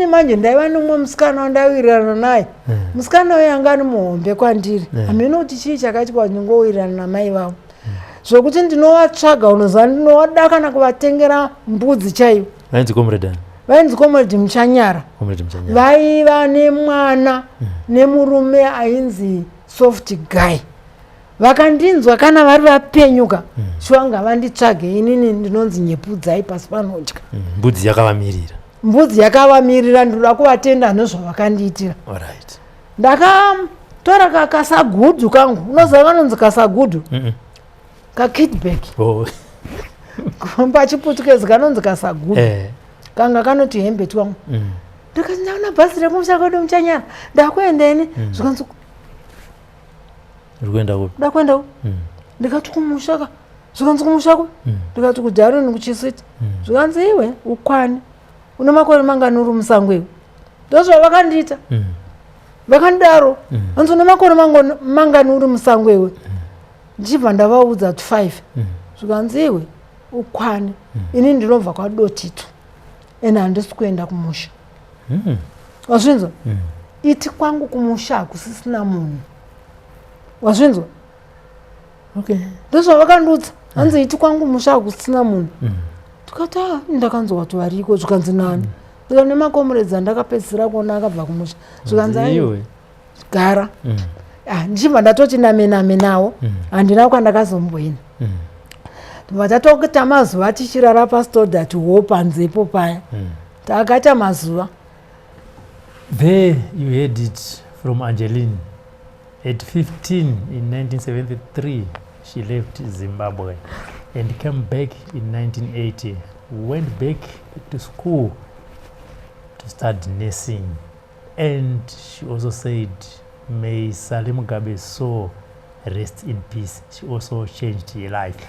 Manje ndaiva nemumwe musikana wandaiwirirana naye. Musikana uyo anga ari muhombe kwandiri. Hameno kuti chii chakaitika kuti ndingowirirana namai vavo zvokuti ndinovatsvaga, unoziva, ndinovada kana kuvatengera mbudzi chaiyo. Vainzi Comrade ani? Vainzi Comrade Muchanyara. Comrade Muchanyara. Vaiva nemwana nemurume ainzi Soft Guy. Vakandinzwa, kana vari vapenyuka, shuwa ngavanditsvage. Inini ndinonzi Nyepudzai Pasi Panodya. Mbudzi yakavamirira. Mbudzi yakavamirira. Ndinoda kuvatenda nezvavakandiitira. Ndakatora kakasagudhu kangu, unoziva kanonzi kasagudhu, kakitbag. Oh. Pachiputukezi kanonzi kasagudhu. Kanga kanoti hembe twangu. Ndikati, "Ndaona bhazi rekumusha kwedu, Muchanyara, ndakuendeni." Zvikanzi, "Uri kuenda kupi?" "Ndakuenda ku." Ndikati, "Kumusha ka." Zvikanzi, "Kumusha ku?" Ndikati, "KuDarwin, kuChiswiti." Zvikanzi, "Iwe ukwane, une makore mangani uri musango iwe?" Ndozvavakandiita. Vakandidaro, hanzi, "Une makore mangani uri musango iwe?" Ndichibva ndavaudza kuti 5. Zvikanzi, "Iwe ukwane, ini ndinobva kwaDotito ende handisi kuenda kumusha." Wazvinzwa? Iti kwangu kumusha hakusisina munhu, wazvinzwa? Okay. Ndozvavakandiudza, hanzi, "Iti kwangu musha hakusisina munhu." Tikati, "A, ndakanzwa kuti variko." Zvikanzi, "Nani?" Ndika, "Nemakomuredzi andakapedzisira kuona akabva kumusha." Zvikanzi, "Aiwa, Iwe. gara." Ah, ndichibva ndatoti name name nawo. Handina kwandakazomboenda. Tobva tatoita mazuva tichirara paStodart Hall panzepo paya. Takaita mazuva. There you heard it from Angeline. At 15 in 1973, she left Zimbabwe and came back in 1980. Went back to school to start nursing. And she also said, may Sally Mugabe's soul rest in peace. She also changed her life.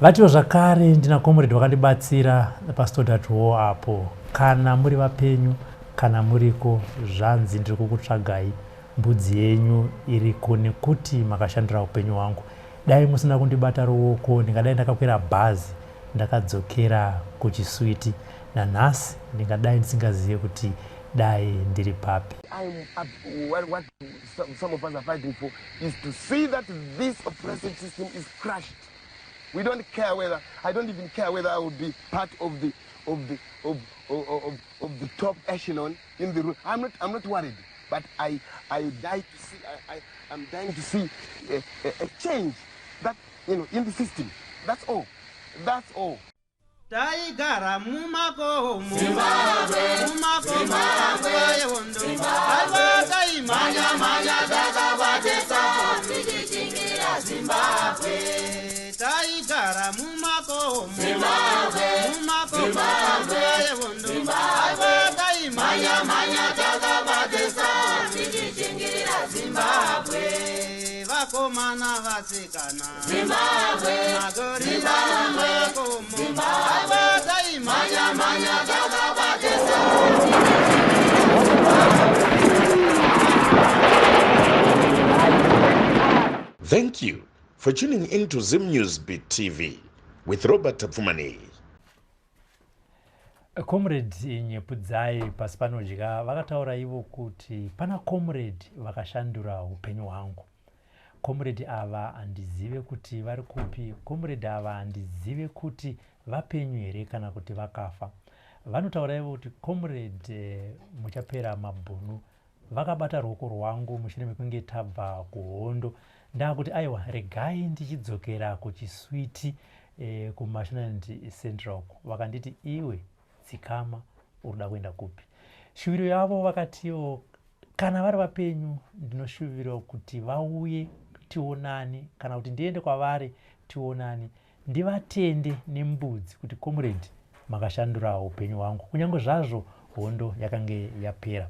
Vatiwo zvakare, ndina comrade vakandibatsira paStodart Hall apo. Kana muri vapenyu, kana muriko, zvanzi ndiri kukutsvagai, mbudzi yenyu iriko, nekuti makashandura upenyu hwangu. Dai musina kundibata ruoko, ndingadai ndakakwira bhazi ndakadzokera kuChiswiti. Nanhasi ndingadai ndisingazive kuti dai ndiri papi. What some of us are fighting for is to see that this oppressive system is crushed. We don't care whether, I don't even care whether I will be part of the top echelon in the room. I'm not worried, but I die to see, I'm dying to see a change in the system. That's all. That's all. Taigara mumakomo, mumakomo nguva yehondo. Aiwa, taimhanya-mhanya takabatesa tichichingira Zimbabwe. Taigara mumakomo, mumakomo nguva yehondo. Aiwa, taimhanya-mhanya takabatesa tichichingira Zimbabwe. Vakomana, vasikana, Zimbabwe, magorila mumakomo. Aiwa, taimhanya-mhanya takabatesa. Thank you for tuning in to Zim News Beat TV with Robert Tapfumani. Comrade Nyepudzai Pasi Panodya vakataura ivo kuti pana comrade vakashandura upenyu hwangu. Comrade ava handizive kuti vari kupi. Comrade ava handizive kuti vapenyu here kana kuti vakafa. Vanotaura ivo kuti Comrade Muchapera Mabhunu vakabata ruoko rwangu mushure mekunge tabva kuhondo. Ndakuti, "Aiwa, regai ndichidzokera kuChiswiti, kuMashonaland Central." Vakanditi, "Iwe dzikama, uri kuenda kupi?" Shuviro yavo vakatiwo kana vari vapenyu, ndinoshuvirawo kuti vauye tionane, kana kuti ndiende kwavari tionane, ndivatende nembudzi kuti, "Comrade, makashandura upenyu hwangu," kunyange zvazvo hondo yakange yapera.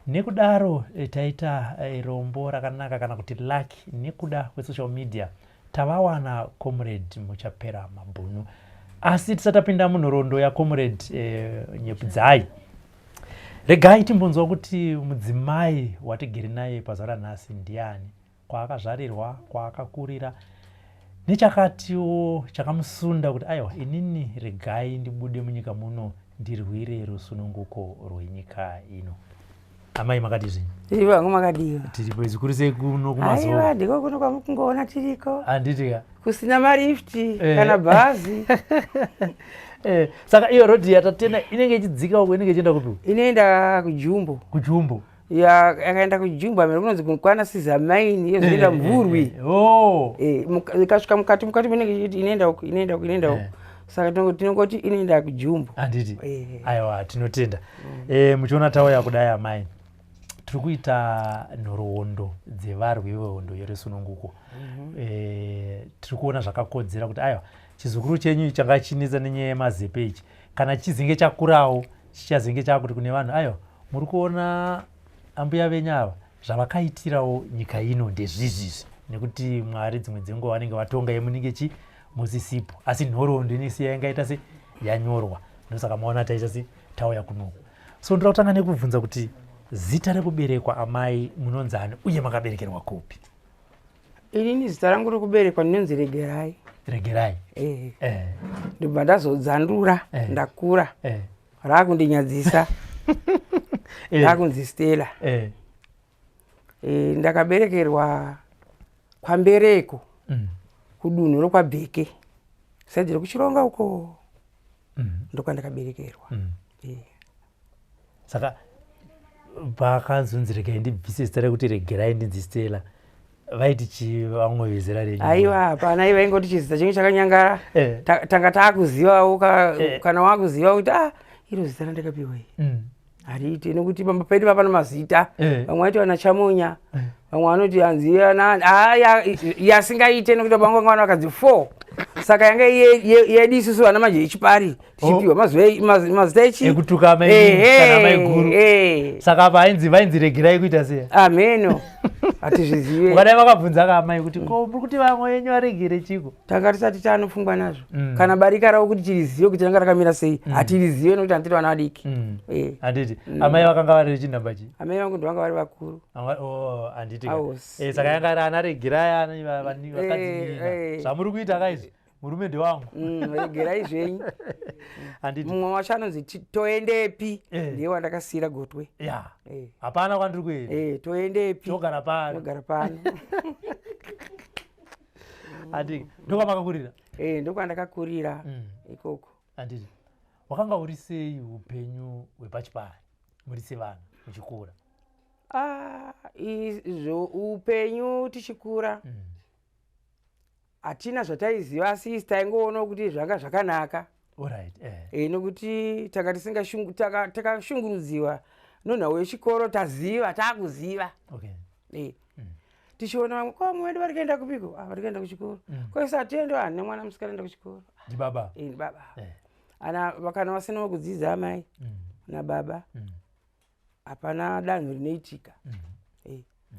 Nekudaro taita rombo rakanaka, kana kuti lucky, nekuda kwesocial media tavawana Comrade Muchapera Mabhunu. Asi tisati tapinda munhoroondo yaComrade Nyepudzai, regai timbonzwa kuti mudzimai watigere naye pazuva ranhasi ndiani, kwaakazvarirwa, kwaakakurira, nechakatiwo chakamusunda kuti, "Aiwa, inini regai ndibude munyika muno." Ndirwire rusununguko rwenyika ino. Amai makadii zvenyu? Tiripo hangu makadiwa. Tiripo zvikuru sei kuno kumazowe? Aiwa ndiko kuno kwamukungoona tiriko. Handiti ka? Kusina marifti eh. kana bhazi. Eh, saka iyo rodhi yatatena inenge ichidzika uko inenge ichienda kupi? Inoenda kuJumbo. KuJumbo. Yakaenda kuJumbo amene kunonzi kwana Sizamaini yozoenda eh, Mvurwi. Oh. Ikasvika mukati mukati inenge inoenda uko inoenda uko inoenda uko. Saka tinongoti inoenda kujumbo. Handiti? Aiwa tinotenda. Muchiona tauya kudai amai, tiri kuita nhoroondo dzevarwi vehondo yerusununguko. Tiri kuona zvakakodzera kuti aiwa chizukuru chenyu changa chinetsa nenyaya yemazepe ichi, kana chizinge chakurawo chichazenge chakuti kune vanhu aiwa muri kuona ambuya venyu ava zvavakaitirawo nyika ino ndezvizvizvi, nekuti Mwari dzimwe dzenguva vanenge vatonga yemunenge chi musisipo, asi nhoroondo inenge yaingaita se yanyorwa. Ndosaka maona taita se tauya kunoku. So ndoda kutanga nekubvunza kuti zita rekuberekwa amai munonzani uye makaberekerwa kupi? Inini zita rangu rekuberekwa ndinonzi Regerai. Regerai. Ndobva ndazodzandura ndakura. Rakundinyadzisa. Rakunzi Stella. Ndakaberekerwa kwaMbereko. Kudunhu rokwaBheke. Saidhi rekuChironga uko. Ndokwandakaberekerwa. Saka pakanzonzi regai ndibvise zita rekuti Regerai ndinzi Stella, vaiti chii vamwe vezera renyu? Aiwa hapana, iva ingoti chizita chinge chakanyangara. Tanga taakuzivawo kana wakuziva kuti iro zita randakapiwa iri hariiti, nekuti pamba pedu papano mazita. Vamwe vaiti vana Chamonya, vamwe vanoti hanzi yasingaite, nekuti vamwe vanga vana vakanzi 4, saka yanga yedu isusu vana manje yechipari tichipiwa mazita echi ekutuka kana maiguru. Saka apa vainzi Regerai kuita sei? Ameno, hatizvizive. Ukadai vakabvunza ka amai kuti ko muri kuti vamwe venyu varegere chiko? Tanga tisati taanofungwa nazvo. Kana barika ravo kuti tirizive kuti ranga rakamira sei, hatirizive nekuti handiri vana vadiki. Handiti amai vakanga vari chinhamba chii? Amai vangu ndovanga vari vakuru. Handiti saka yanga ri ana Regerai vakadzi, zvamuri kuita kaizvi murume ndewangu. Regerai zvenyu. Handiti mumwe wacho anonzi Toendepi, ndiye wandakasiyira gotwe. Hapana kwandiri kuenda. Toendepi, togara pano. Togara pano. Handiti ndokwamakakurira? Ndokwandakakurira ikoko. Handiti wakanga uri sei upenyu hwepachipari muri sevana muchikura? Izvo upenyu tichikura hatina zvataiziva, asi taingoona kuti zvanga zvakanaka. Nekuti tanga takashungurudziwa nonhau yechikoro, taziva taakuziva. Tichiona vamwe ko vamwe vedu vari kuenda kupiko, vari kuenda kuchikoro. Koisa atiendo hanina mwana musikana enda kuchikoro. Ndibaba. Ndibaba. Ana kana vasina kudzidza amai nababa, hapana danho rinoitika.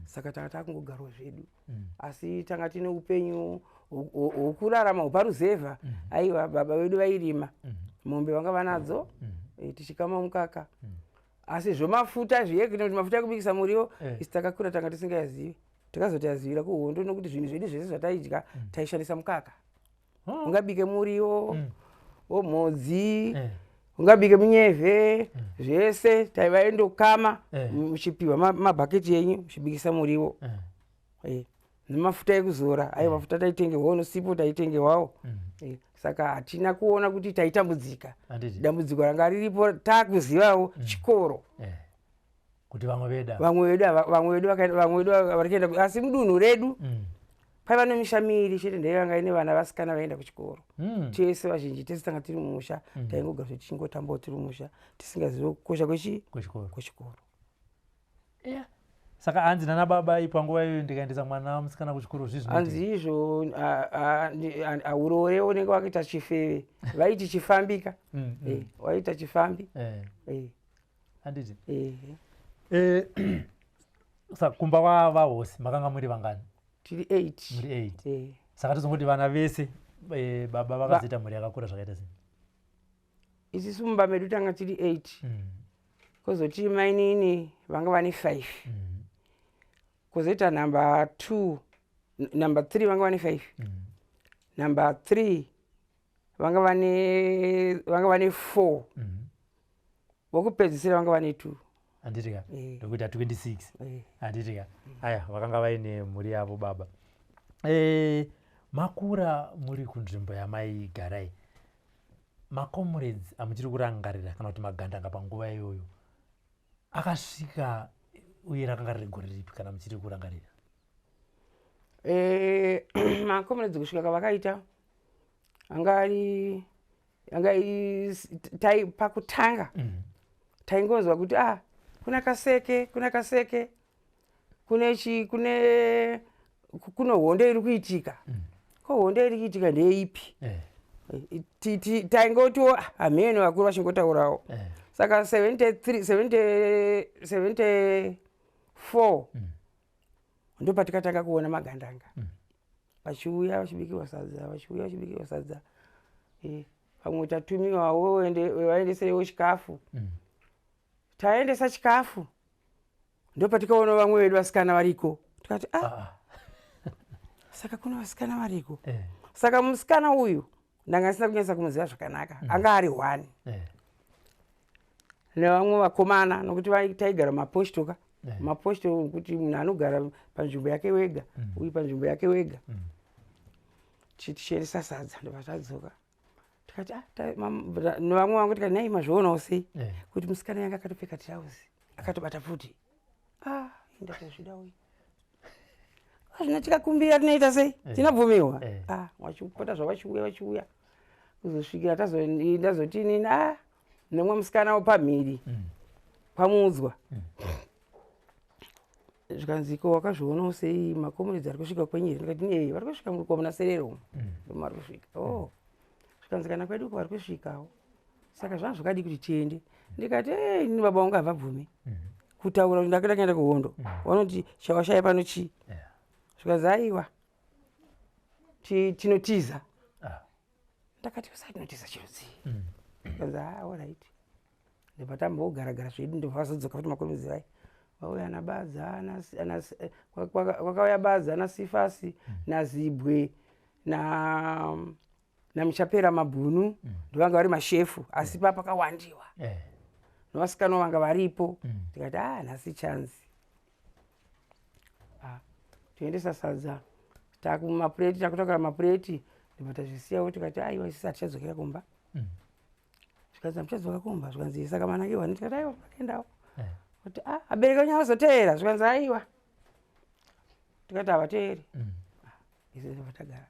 Saka tanga takungogarwa zvedu, asi tanga tine upenyu hwokurarama hweparuzevha. Aiwa baba vedu vairima, mombe vanga vanadzo, tichikama mukaka, asi zvomafuta zviye kuti mafuta ekubikisa muriwo isi takakura tanga tisingayazivi, takazotayazivira kuhondo, nokuti zvinhu zvedu zvese zvataidya taishandisa mukaka. Ungabike muriwo womhodzi, ungabike munyevhe, zvese taivaendokama, muchipiwa mabhaketi enyu muchibikisa muriwo nemafuta ekuzora. Aiwa mafuta taitengerwawo nosipo taitengerwawo. Saka hatina kuona kuti taitambudzika. Dambudziko ranga riripo taakuzivawo chikoro. Kuti vamwe vedu vamwe vedu vari kuenda, asi mudunhu redu paiva nemisha miiri chete ndeyanga ine vana vasikana vaenda kuchikoro. Tese vazhinji tese tanga tiri mumusha, taingogara tichingotambawo tiri mumusha tisingazivi kukosha kwechikoro. Saka hanzi nana baba panguva iyoyo ndikaendesa mwana musikana kuchikoro zvizvi? Hanzi izvo aurore unenge wakaita chifeve, vaiti chifambika, waita chifambi. Handiti saka kumba kwavahosi makanga muri vangani? Tiri 8. Muri 8. Saka tozongoti vana vese baba vakazoita mhuri yakakura zvakaita sei? Isisu mumba medu tanga tiri 8, kozoti mainini vanga vane 5, kozoita number 2, number 3 vanga vane 5, number 3 vanga vane 4. Vokupedzisira vanga vane 2. Handiti ka? Ndokuita 26. Handiti ka? Aya, vakanga vaine mhuri yavo baba. Makura muri kunzvimbo yamaigarai, macomrades amuchiri kurangarira kana kuti magandanga panguva iyoyo akasvika, uye rakanga riri gore ripi kana muchiri kurangarira? Macomrades kusvika kwavakaita anga ari anga tai pakutanga taingonzwa kuti ah, kuna Kaseke, kuna Kaseke, kune chi kune kuno hondo iri kuitika. Ko hondo iri kuitika ndeipi? Taingotiwo ah, hameno, vakuru vachingotaurawo. Saka 73, 70, 74 ndo patikatanga kuona magandanga vachiuya vachibikirwa sadza, vachiuya vachibikirwa sadza. Pamwe tatumiwawo, vaendeserewo chikafu. Taendesa chikafu, ndo patikaona vamwe vedu vasikana variko, tikati ah, saka kuna vasikana variko. Saka musikana uyu ndanga ndisina kunyatsa kumuziva zvakanaka. Anga ari one nevamwe vakomana, nokuti taigara maposto ka. Maposto kuti munhu anogara panzvimbo yake wega, uyu panzvimbo yake wega. Tichiendesa sadza, ndobva tadzoka, tikati ah, nevamwe vangu, tikati nai mazvionawo sei kuti musikana yanga akatopfeka tirauzi, akatobata pfuti? Ah, ndatozvida uyu. Zvino tikakumbira tinoita sei? Tinobvumiwa? Ah, vachipota zvavachiuya, vachiuya kuzosvikira ndazoti inini ah, nemwe musikana wepamhiri kwamuudzwa, zvikanzi, ko wakazvionawo sei macomrades ari kusvika kwenyu here? Ndikati nee, vari kusvika muna Serero umu, ndomo vari kusvika. Oh, zvikanzi kana kwedu uko vari kusvikawo, saka zvanga zvakadii kuti tiende? Ndikati e, inini baba vangu havabvumi kutaura kuti ndakada kuenda kuhondo, vanoti chawashaya pano chii? Zvikanzi aiwa, tinotiza. Ndakati usai tinotiza chirudzii? Zvikanzi ah, alright. Ndobva tambogaragara zvedu, ndobva vazodzoka futi macomrades vai vauya ana Badza, kwakauya Badza naSifasi naZibwe na naMuchapera Mabhunu, ndovanga vari mashefu, asi pa pakawandiwa nevasikana vanga varipo. Tikati ah, nhasi chanzi ah, toendesa sadza, takumapureti, takutakura mapureti, ndobva tazvisiyawo. Tikati aiwa, isisi hatichadzokera kumba. Zvikanzi hamuchadzoka kumba? Zvikanzi saka manakiwa? Tikati aiwa, takaendawo. Kuti ah, abereki venyu avazoteera? Zvikanzi aiwa. Tikati havateeri. Isi ndobva tagara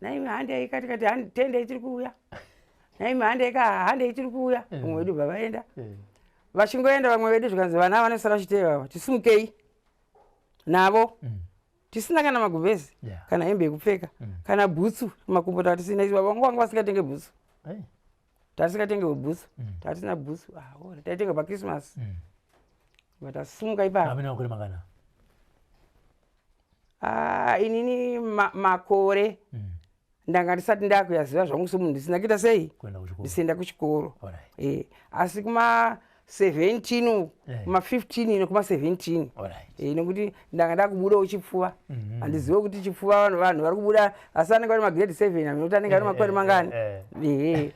naimi, handei ka. Tikati tendei, tiri kuuya. Naimi handei ka, handei, tiri kuuya. Vamwe vedu bva vaenda. Vachingoenda vamwe vedu, zvikanzi vana vanosara vachiteera ava, tisimukei navo. Tisina kana magumbezi, kana hembe yekupfeka, kana bhutsu makumbo tatisina. Isi baba vangu vanga vasingatenge bhutsu. Tatisingатenge bhutsu, tatisina bhutsu. Ah, ora taitenga paChristmas. Vatasumuka ipapo. Amene makore mangana? Ah, inini makore ndanga ndisati ndakuyaziva zvangu semunhu ndisina kuita sei, Kuenda kuchikoro. Ndisienda kuchikoro. Asi kuma 17 uku, kuma 15 nekuma 17. Nekuti ndanga ndakubudawo chipfuva. Handizive kuti chipfuva vanhu vari kubuda, asi anenge vari magrade 7, amene anenge ari makore mangani. Ehe.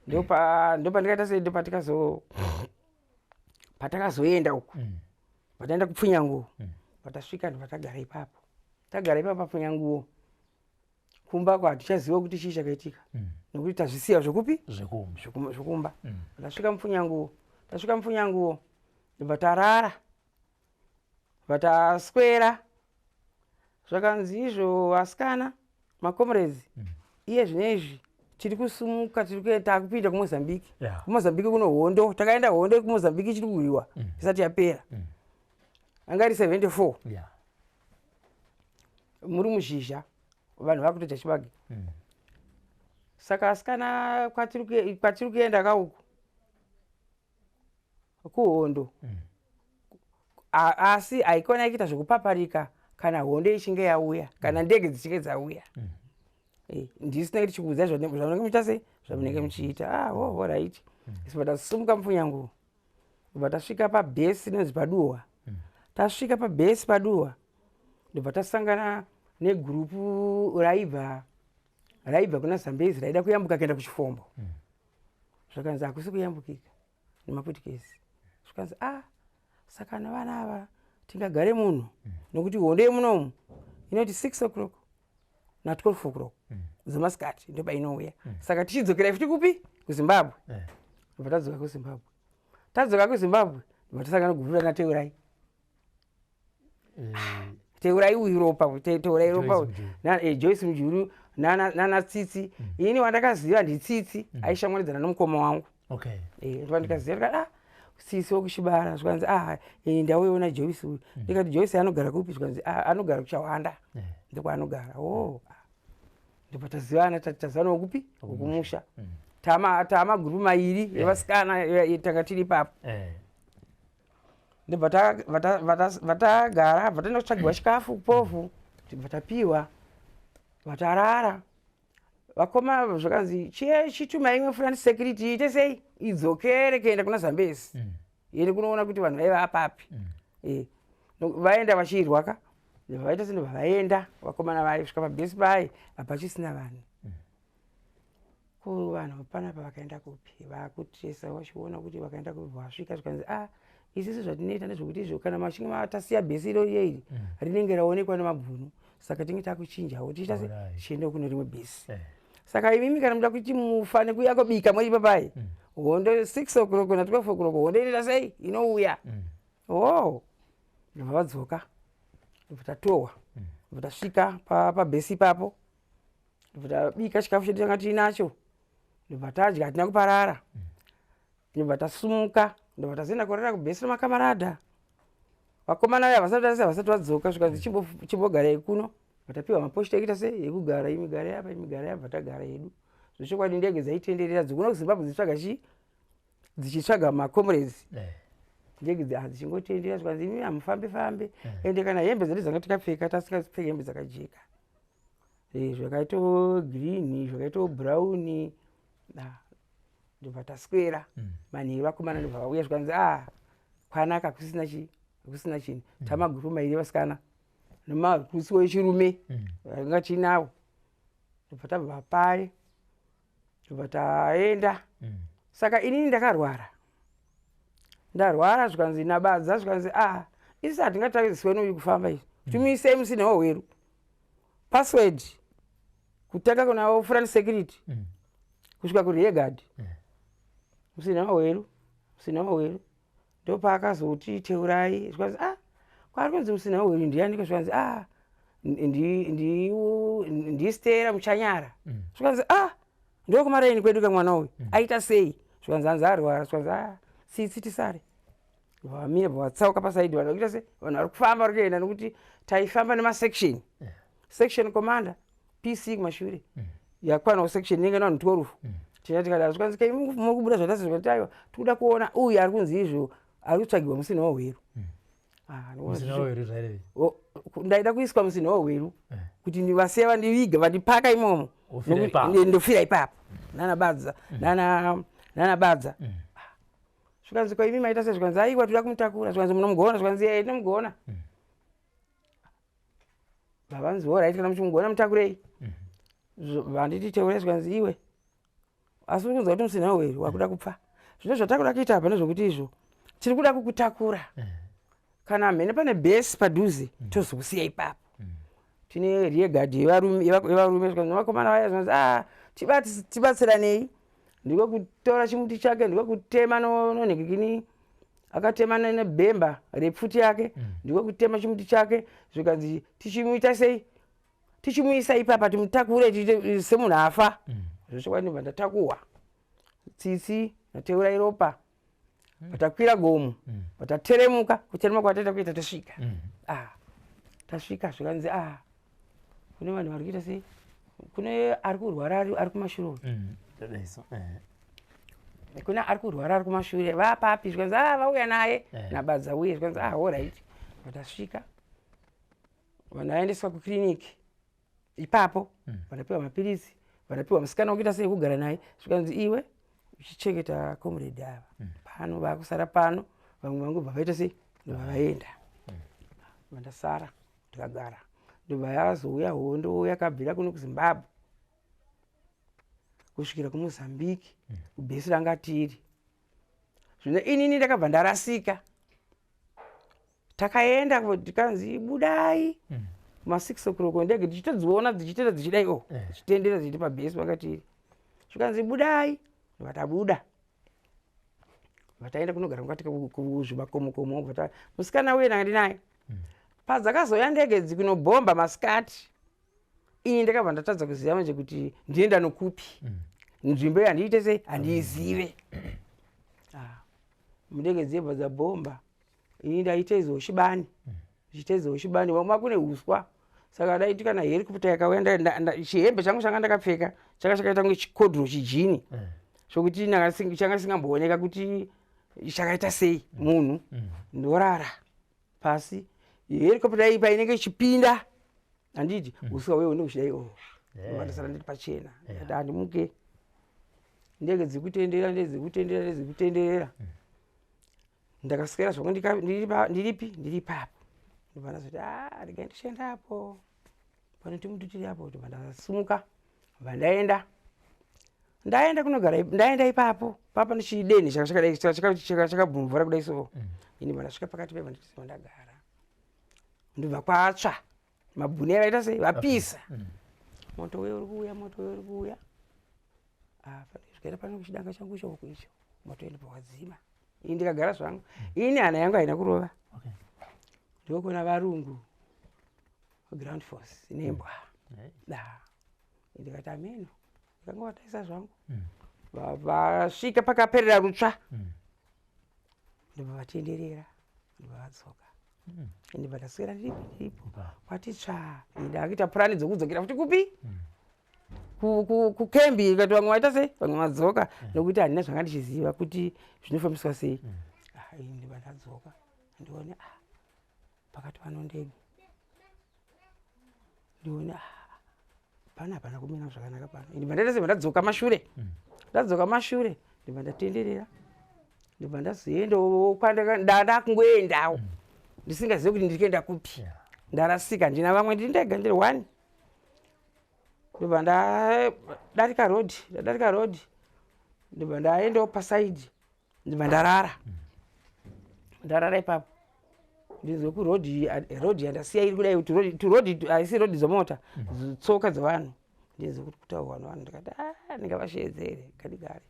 Ndopa ndikaita sei, ndopatikazo patakazoenda uku, pataenda kupfunyanguo, patasvika ndopatagara ipapo. Tagara ipapo papfunyanguo, kumba ko hatichaziva kuti chii chakaitika, nekuti tazvisiya zvekupi? Zvekumba. Zvekumba. Tasvika mupfunyanguo, tasvika mupfunyanguo, ndobva tarara, vataswera. Zvakanzi izvo vasikana macomrades, iye zvinezvi tiri kusumuka, tiri kuenda, takupinda kuMozambique. KuMozambique kuno hondo, takaenda hondo kuMozambique ichiri kurwiwa, isati yapera. Anga iri 74. Muri muzhizha, vanhu vakutodya chibage. Saka asikana, kwatiri kuenda kauku kuhondo, asi haikona ikuita zvekupaparika kana hondo ichinge yauya, kana ndege dzichinge dzauya. Ndisina kuti chikuudzai zvamunenge muchiita sei, zvamunenge muchiita. Ah, oh, alright. Isu tasumuka mupfunyanguo, ndobva tasvika pabhesi inonzi Paduwa. Tasvika pabhesi Paduwa, ndobva tasangana negurupu raibva kuna Zambezi, raida kuyambuka kuenda kuChifombo. Zvakanzi hakusi kuyambukika nemaputikezi. Zvikanzi a ah, saka nevana ava tingagare munhu nokuti hondo yemunomu inoti 6 o'clock na 12 o'clock dzemasikati ndopainouya. Saka tichidzokera futi kupi? KuZimbabwe. Ndobva tadzoka kuZimbabwe. Tadzoka kuZimbabwe ndobva tasangana guvura naTeurai. Teurai uyu ropa, Teurai ropa, Joyce Mujuru nana Tsitsi. Ini wandakaziva ndiTsitsi, aishamwaridzana nomukoma wangu. Ndobva ndikaziva ndikati ah, Tsitsi wokuchibara. Zvikanzi ah, ndauyeona Joyce uyu. Ndikati Joyce anogara kupi? Zvikanzi ah, anogara kuChawanda, ndokwaanogara. Oh, ndobva tazivana, tazivana wokupi? Wokumusha. Tama gurupu mairi evasikana tanga tiri ipapo. Ndobva vatagara, bva taenda kutsvagirwa chikafu kupovhu, tibva tapiwa, vatarara. Vakoma zvakanzi chiye chituma imwe front security iite sei idzokere kuenda kuna Zambezi, iende kunoona kuti vanhu vaiva apapi. Vaenda vachirwa ka, ndobva vaita se ndobva vaenda vakomana vaye kusvika pabhesi paye hapachisina vanhu. Ko vanhu panapa vakaenda kupi? Vakutesa vachiona kuti vakaenda kupi. Vasvika zvikanzi a ah, isisu zvatinoita ndezvekuti izvo kana machinge matasiya bhesi iro iri rinenge raonekwa nemabhunu, saka tinge takuchinjawo tichiita se tichienda kune rimwe bhesi. Saka imimi kana muda kuti mufane kuuya kobika muri papai, hondo 6 o'clock na 12 o'clock hondo inoita sei inouya. Oh, ndobva vadzoka, ndobva tatohwa, ndobva tasvika pabhesi ipapo, ndobva tabika chikafu chedu tanga tiinacho, ndobva tadya, hatina kuparara. Ndobva tasumuka, ndobva tazoenda kurara kubhesi remakamarada. Vakomana vaya vasati vasa vasati vadzoka, zvikanzi chimbogarai kuno. Vatapiwa maposhita ekuita sei ekugara, imi garai apa, imi garai apa, tagara hedu. Zvechokwadi ndege dzaitenderera dzikuno kuZimbabwe dzichitsvaga chii, dzichitsvaga macomrades. Ndege dzichingotenderera, zvikanzi imi hamufambe fambe. Ende kana hembe dzedu dzanga tikapfeka, tasingapfeke hembe dzakajeka, zvakaitawo green, zvakaitawo brown. Ndobva taswera manheru, vakomana ndobva vauya, zvikanzi a kwanaka, kusina chi kusina chinhu. Tamagurupu mairi vasikana nemarukusiwo echirume anga tiinawo. Ndobva tabva paye, ndobva taenda. Saka inini ndakarwara, ndarwara, zvikanzi nabadza, zvikanzi a isi hatingatadziswe nouyu kufamba izvi, timuisei musina wahweru password kutanga kuna front security kusvika kurear guard, musina wahweru, musina wahweru. Ndopaakazoti Teurai, zvikanzi ah, kwaari kunzi musina wahweru ndiani? Zvikanzi ah, ndiStera Muchanyara. Zvikanzi ah, ndokumaraini kwedu kamwana uyu, aita sei? Zvikanzi hanzi arwara. Zvikanzi ah, Tsitsi, tisare vamira, vatsauka pasaidi, vanhu vakuita se vanhu vari kufamba vari kuenda, nokuti taifamba nemasection, section commander, PC kumashure, yakwanawo section inenge navanhu 12. Tina tikadaro, zvikanzi kai muri kubuda zvatasi? Zvikati aiwa, tikuda kuona uyu ari kunzi izvo ari kutsvagirwa musina wahweru. Ah, Musina wahweru zvairevei? Ndaida kuiswa musina wahweru kuti vasiya vandiviga, vandipaka imomo. Wofira ipapo. Ndofira ipapo nana Badza, nana Badza. Zvikanzi ko imi maita sei? Zvikanzi aiwa, toda kumutakura. Zvikanzi munomugona? Zvikanzi ee, tinomugona. Vavanzi alright, kana muchimugona mutakurei. Vanditi teure, zvikanzi iwe asi uri kunzwa kuti musina wahweru wakuda kupfa, zvino zvatakuda kuita apa ndezvokuti izvo tiri kuda kukutakura, kana mhene pane bhesi padhuze, tozokusiya ipapo. Tine rearguard yevarume. Zvikanzi vakomana vaya, zvikanzi a tibatsiranei, ndiko kutora chimuti chake, ndiko kutema nonhekekini, akatema nebhemba repfuti yake, ndiko kutema chimuti chake. Zvikanzi tichimuita sei? Tichimuisa ipapa, timutakure tiite semunhu afa. Zvechokwadi ndobva ndatakuhwa, Tsitsi naTeurai ropa, vatakwira gomo, vatateremuka. Kuteremuka kwataita kuita tasvika, ah, tasvika zvikanzi ah, kune vanhu vari kuita sei, kune ari kurwara ari kumashure uyu. Tadaiso. Kune ari kurwara ari kumashure, vapapi? Zvikanzi ah, vauya naye nabadza uye. Zvikanzi ah, alright. Vatasvika, vanhu vaendeswa kukiriniki ipapo, vanapiwa mapiritsi, vanapiwa musikana wekuita sei kugara naye. Zvikanzi iwe uchichengeta comrade ava pano, vakusara pano, vamwe vangu bva vaita sei, ndobva vaenda. Vandasara ndikagara, ndobva yazouya hondo yakabvira kuno kuZimbabwe. Kusvikira kuMozambique, kubhesi ranga tiri. Zvino inini ndakabva ndarasika. Takaenda, tikanzi budai ma6 o'clock, ndege tichitodziona dzichitenda dzichidai o, dzichitendera dzichiti pabhesi pakatiri. Zvikanzi budai, ndobva tabuda, bva taenda kunogara mukati kuzvimakomokomo. Bva musikana uye ndanga ndinaye. Padzakazouya ndege dzikunobhomba masikati, ini ndakabva ndatadza kuziva manje kuti ndinoenda nokupi. Nzvimbo iyo handiite sei, handiizive. Ah, ndege dzebva dzabhomba, ini ndaitezewo chibani, ndichitezewo chibani wama kune uswa. Saka daiti kana helicopter yakauya, chihembe changu changa ndakapfeka changa chakaita kunge chikodhuro, chijini, zvokuti changa chisingambooneka kuti chakaita sei munhu. Ndorara pasi, helicopter iyi painenge ichipinda, handiti uswa uye unenge uchidai o, ndasara ndiri pachena. Ndati handimuke, ndege dzikutenderera, ndege dzikutenderera, ndege dzikutenderera. Ndakaswera zvangu ndiripi, ndiri ipapo. Ndobva ndazoti, a, regai ndichienda apo pane timuti tiri apo. Ndobva ndasumuka, bva ndaenda, ndaenda kunogara, ndaenda ipapo papa nechideni chakadai chakabvumvura kudai. So ini bva ndasvika pakati pebva ndisima ndagara, ndobva kwatsva mabhuni avaita sei, vapisa moto uye uri kuuya, moto uye uri kuuya. Zvikaita pano kuchidanga changu icho icho, moto ende pawadzima. Ini ndikagara zvangu, ini hana yangu haina kurova. Ndokuona varungu, ground force nembwa. Da, ndikati ameno, ndikangovataisa zvangu. Vasvika pakaperera rutsva, ndobva vatenderera, ndobva vadzoka. Ndobva ndaswera ndiripo, ndiripo kwati tsva. Ndakuita purani dzokudzokera futi kupi, kukembi. Ikati vamwe vaita sei, vamwe vadzoka, nokuti handina zvanga ndichiziva kuti zvinofambiswa sei. Ah, ini ndobva ndadzoka, ndione, ah, pakati pano ndege, ndione, ah, pana hapana kumira zvakanaka pano. Ndibva ndaita sebva ndadzoka mashure, ndadzoka mashure, ndibva ndatenderera, ndibva ndazoendawo kwandakungoendawo ndisingazivi kuti ndiri kuenda kupi. Ndarasika, ndina vamwe, ndiri ndega, ndiri one. Ndobva ndadarika rodhi, ndadarika rodhi, ndobva ndaendawo pasaidi, ndobva ndarara, ndarara ipapo. Ndinzwe kurodhi, rodhi yandasiya iri kudai, turodhi, haisi rodhi dzomota, tsoka dzevanhu. Ndinzwe kuti kutaurwa nevanhu, ndikati, a, ndingavashedzere, ngadigare.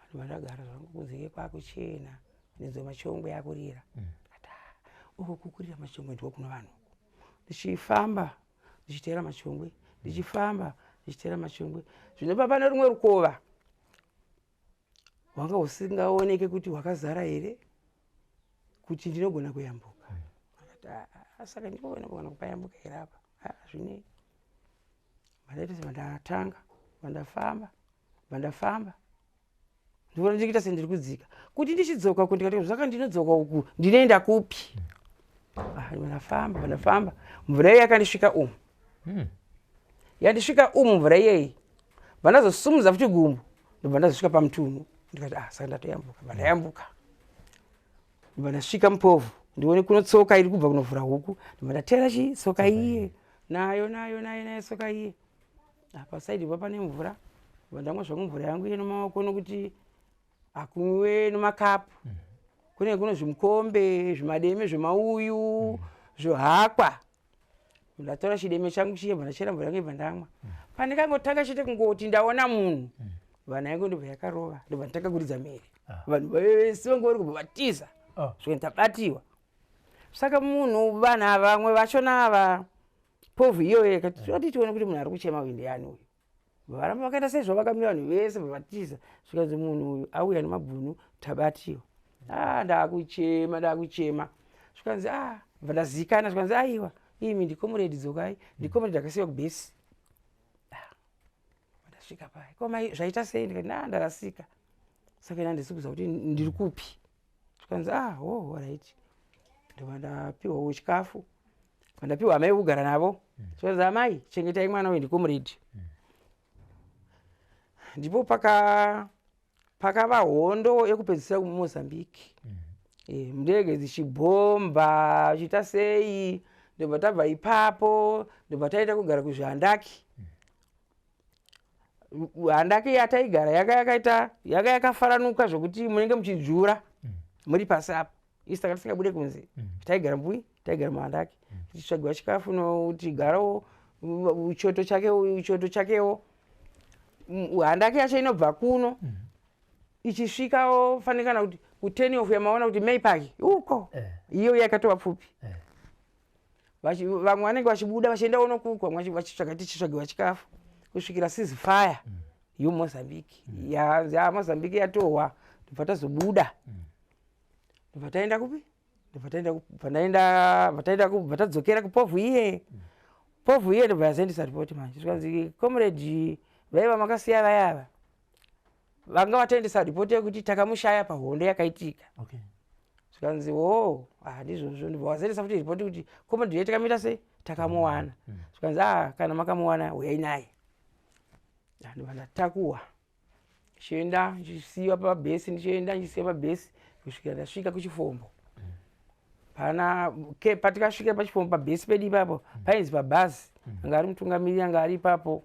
Ndobva ndagara zvangu, kunzike kwakuchena, ndinzwe machongwe akurira. Ndikati, "Ah, uku kukurira machongwe ndiko kuno vanhu uku." Ndichifamba ndichiteera machongwe, ndichifamba ndichiteera machongwe, zvinopa pane rumwe rukova hwanga husingaoneke kuti hwakazara here kuti ndinogona kuyambuka. Akati, "Ah, saka ndinogona kupayambuka here apa? Ah, zvinei." Vandaita sevandatanga, vandafamba, vandafamba, ndivona ndichiita sendiri kudzika kuti ndichidzoka uku. Ndikati, zvaka ndinodzoka uku ndinoenda kupi? Ah, vandafamba, vandafamba, mvura iyo yakandisvika umu. Yandisvika umu mvura iyeyi, vandazosumudza futi gumbo, ndobva ndazosvika pamutunhu. Ndikati, ah, saka ndatoyambuka. Bva ndayambuka, ndobva ndasvika mupovhu, ndione kuno tsoka iri kubva kunovhura huku. Ndobva ndatera chi tsoka iye nayo, nayo, nayo, nayo tsoka iye. Apa saidi pa pane mvura, ndobva ndamwa zvangu mvura yangu iye nomaoko, nokuti hakumwiwe nomakapu. Kune kuno zvimukombe, zvimademe zvemauyu, zvohakwa. Ndatora chideme changu chiye, bva ndachera mvura yangu, ibva ndamwa. Pandikangotanga chete kungoti ndaona munhu, vana yangu ndobva yakarova, ndobva ndatanga kuridza mhere. Vanhu vese vange vari kubva vatiza. Svika ndabatiwa. Saka munhu, vanhu ava, vamwe vachona ava, povhu iyoyo yakati, toti tione kuti munhu ari kuchema uyu ndiani uyu. Varamba vakaita seizvo, vakamira vanhu vese vavatiza. Zvikanzi munhu uyu auya nemabhunu, tabatiwa. Ah, ndakuchema, ndakuchema. Zvikanzi, ah, bva ndazikana. Zvikanzi, aiwa imi ndicomrade, dzokai, ndicomrade akasiyiwa kubhesi. Ah, ndasvika pai, ko mai, zvaita sei? Ndikati, na, ndarasika, saka ina handisi kuziva kuti ndiri kupi. Zvikanzi, ah, ho, alright. Ndobva ndapiwawo chikafu, ndapiwa amai vekugara navo. Zvikanzi, amai, chengetai mwana uyu, ndicomrade. Ndipo pakava hondo yekupedzisira kuMozambique. Ndege dzichibhomba, chiita sei. Ndobva tabva ipapo, ndobva taenda kugara kuzvihandaki. Handake yataigara yanga yakaita yanga yakafaranuka zvokuti munenge muchidzvura muri pasi apa. Isu tanga tisingabude kunze. Taigara mbui, taigara muhandake. Tichitsvagiwa chikafu nokuti garawo choto chake, choto chakewo. Handake yacho inobva kuno ichisvikawo fanikana kuti kuteni of yamaona kuti May Park uko. Iyo yakatova pfupi. Vamwe vanenge vachibuda vachienda unokuku, vamwe vachitsvaga, tichitsvagiwa chikafu kusvikira ceasefire yoMozambique yaMozambique yatohwa. Ndobva tazobuda, ndobva taenda kupi? Ndobva taenda bva ndaenda, bva taenda bva tadzokera kupovhu iye. Povhu iye ndobva yazoendesa ripoti manje, zvikanzi comrade vaiva makasiya vayava vanga vatoendesa ripoti yekuti takamushaya pahondo yakaitika. Zvikanzi, o, ah, ndizvozvo. Ndobva wazoendesa futi ripoti kuti comrade ye takamuita sei, takamuwana. Zvikanzi, ah, kana makamuwana uyai naye. Ah, ndobva ndatakuwa ndichienda, ndichisiyiwa pabhesi, ndichienda, ndichisiyiwa pabhesi kusvikira ndasvika kuChifombo. Pana ke patikasvika paChifombo, pabhesi pedu ipapo painzi pabhazi, anga ari mutungamiriri, anga ari ipapo,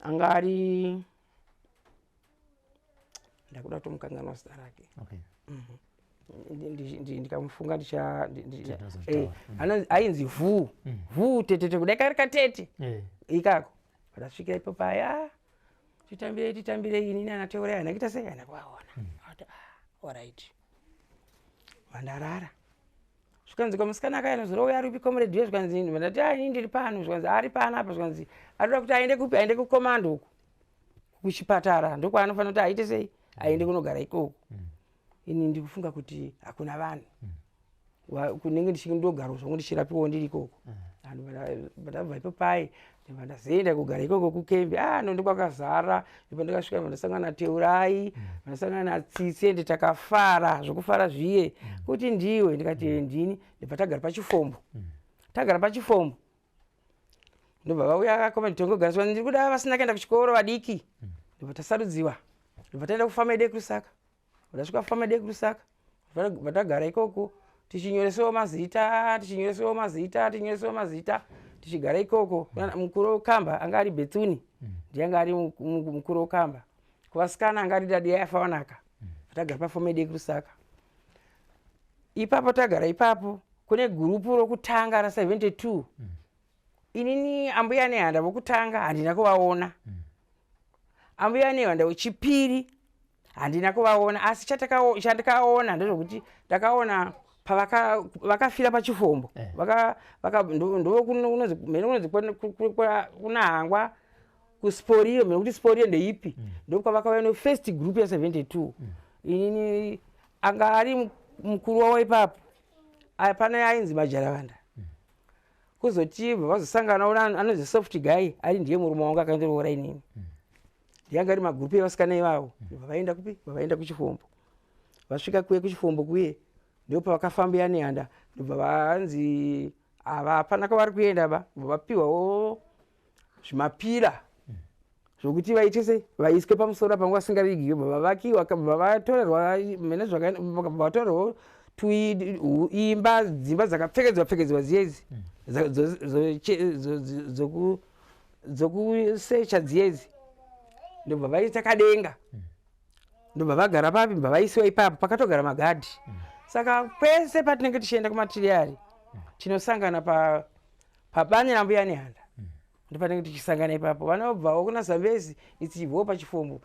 anga ari, ndakuda kutomukanganwa zita rake. Ndikamufunga ndicha Tinozozvitaura. Ainzi Vhu Vhu Tetete, kudai kari katete ikako. Patasvika ipo paya, titambirei, titambirei, inini anaTeurai haina kuita sei, haina kuvaona. Akati, ah, alright. Vandarara, zvikanzi kwamusikana akaya nozoro uya aripi comrade uye? Zvikanzi, ndati, ah, inini ndiri pano. Zvikanzi ari pano apa. Zvikanzi arikuda kuti aende kupi? Aende kucommando uku kuchipatara, ndokwaanofanira kuti aite sei, aende kunogara ikoko. Ini ndikufunga kuti hakuna vanhu kunenge ndichindogara zvangu, ndichirapiwawo ndiri ikoko. Ndabva ipo pai, ndibva ndazoenda kugara ikoko kukembi. Ah, nondi kwakazara. Ndipo ndakasvika, ndasangana naTeurai, ndasangana naTsitsi, ende takafara zvokufara zviye kuti ndiwe. Ndikati, ndini. Ndibva tagara paChifombo. Tagara paChifombo, ndobva vauya comrade Tongogara, ndiri kuda vasina kuenda kuchikoro vadiki. Ndobva tasarudziwa, ndobva taenda kufama yedu yekuRusaka. Ndasvika kufama yedu yekuRusaka, vatagara ikoko tichinyoresewo mazita, tichinyoresewo mazita, tichinyoresewo mazita, tichigara ikoko. Mukuru wekamba anga ari Betsuni, ndiye anga ari mukuru wekamba. Kuvasikana anga ari Dadi Yafawanaka. Tagara pafoma yedu yekuRusaka ipapo. Tagara ipapo, kune gurupu rokutanga ra72. Inini ambuya Nehanda vokutanga handina kuvaona, ambuya Nehanda wechipiri handina kuvaona, asi chandakaona ndezvokuti ndakaona pavakafira paChifombo. Mhene kunonzi kuna Hangwa kuSporiro, mhene kuti Sporiro ndeipi, ndokwavakauya nefirst group ya72. Inini anga ari mukuru wavo ipapo pana ainzi Majaravanda. Kuzoti vazosangana anonzi Soft Guy, ari ndiye murume wangu akandoroora inini, ndiyanga ari magurupu evasikana ivavo. Vaenda kupi? Vavaenda kuChifombo. Vasvika kuye kuChifombo kuye, ndo pavakafambira Nehanda, ndobva vanzi ava hapana kwavari kuenda ba, vapiwawo zvimapira zvokuti vaite sei, vaiswe pamusoro panga vasingavigiwe. Bva vavakiwa, bva vatorerwa mene, vatorerwa tuimba, dzimba dzakapfekedzwa pfekedzwa dziyedzi dzokusecha dziyedzi. Ndobva vaita kadenga, ndobva vagara papi, bva vaisiwa ipapo pakatogara magadhi. Saka kwese patinenge tichienda kumatiriyari, tinosangana pabani rambuya Nehanda, ndopatinenge tichisangana ipapo. Vanobvawo kuna Zambezi, ichibvawo paChifombo,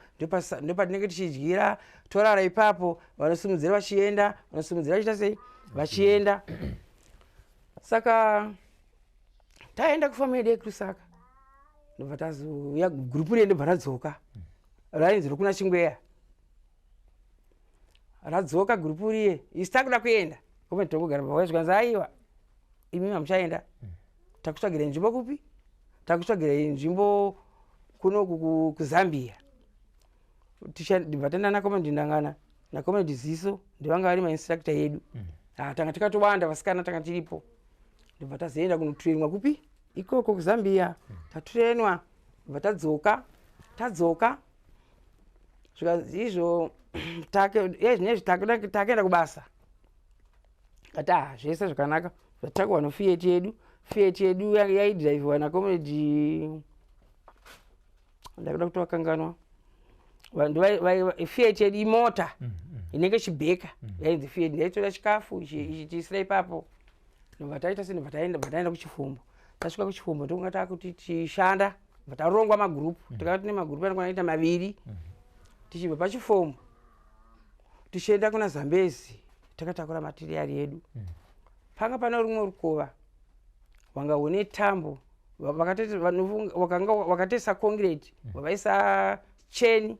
ndopatinenge tichidyira, torara ipapo. Vanosimudzira vachienda, vanosimudzira vachiita sei, vachienda. Saka taenda kufamu yedu yekuRusaka, ndobva tazouya gurupu riye, ndobva radzoka, rainzi rokuna Chingweya. Radzoka gurupu riye, isi takuda kuenda kome tongogara pavaya. Zvikanzi, aiwa, imi hamuchaenda, takutsvagirai nzvimbo kupi? Takutsvagirai nzvimbo kunoku kuZambia. Ndibva taenda nacomrade Ndangana nacomrade Ziso, ndivanga vari mainstructor yedu. Ah, tanga tikatowanda vasikana, tanga tiripo. Ndibva tazoenda kunotrainwa kupi? Ikoko kuZambia. Tatrainwa, ndibva tadzoka. Tadzoka, zvikanzi izvo zvinezvi takuenda kubasa. Kati, ah, zvese zvakanaka. Zvatakuwa noFiat yedu. Fiat yedu yaidhiraivhiwa nacomrade. Ndakuda kutovakanganwa. Vanhu Fiat yedu imota inenge chibheka yainzi Fiat, ndaitora chikafu ichiisira ipapo. Ndobva taita se ndobva taenda, bva taenda kuChifombo. Tasvika kuChifombo, ndokunga takuti tichishanda, bva tarongwa magurupu. Takati nemagurupu anokwana kuita maviri. Tichibva paChifombo tichienda kuna Zambezi, takatakura material yedu. Panga pane rumwe rukova wanga hune tambo, wakanga wakatoisa concrete, wavaisa cheni,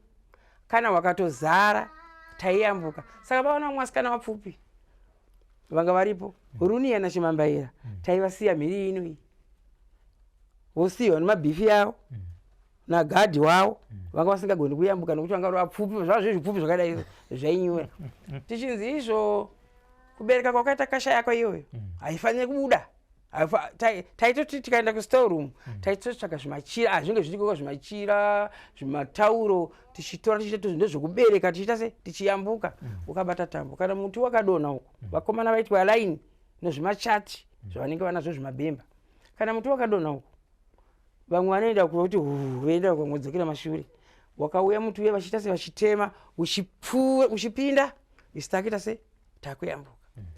kana wakatozara taiyambuka. Saka vaona vamwe vasikana vapfupi vanga varipo, Runiya naChimambaira, taivasiya mhiri ino iyi, vosiyiwa nemabhifi yavo nagadhi wavo. Vanga vasingagoni kuyambuka nokuti vanga vari vapfupi. Zvava zviri zvipfupi zvakadai, zvainyura. Tichinzi izvo kubereka kwakaita kasha yako iyoyo haifaniri kubuda. Taitoti tikaenda kustoreroom, taitotsvaga zvimachira hazvinge zviriko, zvimachira, zvimatauro, tichitora tichiita ndezvekubereka, tichiita se tichiyambuka ukabata tambo. Kana muti wakadonha uko, vakomana vaitwa line nezvimachati zvavanenge vanazvo, zvimabhemba. Kana muti wakadonha uko, vamwe vanoenda kuti voenda, vamwe mashure. Wakauya muti uya, vachiita se vachitema, uchipinda, isu takuita se takuyambuka.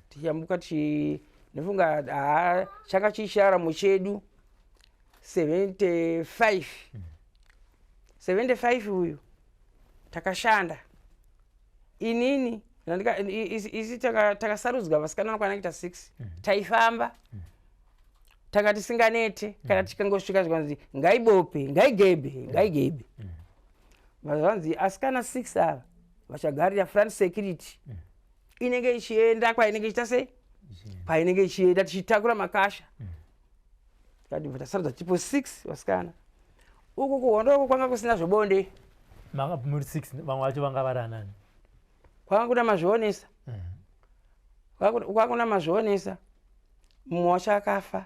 Tichiyambuka tichi ndofunga haa changa chisharamo chedu 75, 75 uyu takashanda. Inini isi takasarudzwa vasikana vanokwana kuita 6. Taifamba, tanga tisinganete. Kana tikangosvika, zvikanzi ngaibope, ngaigebe, ngaigebe. Vanzi asikana 6 ava vachagarira front security, inenge ichienda kwainenge ichiita sei, painenge ichienda, tichitakura makasha. Tikati tasarudza tipo 6 vasikana. Uku kuhondo uku kwanga kusina zvebonde. Manga muri 6, vamwe vacho vanga vari anani? Kwanga kuna Mazvionesa. Kwanga kuna Mazvionesa, mumwe wacho akafa.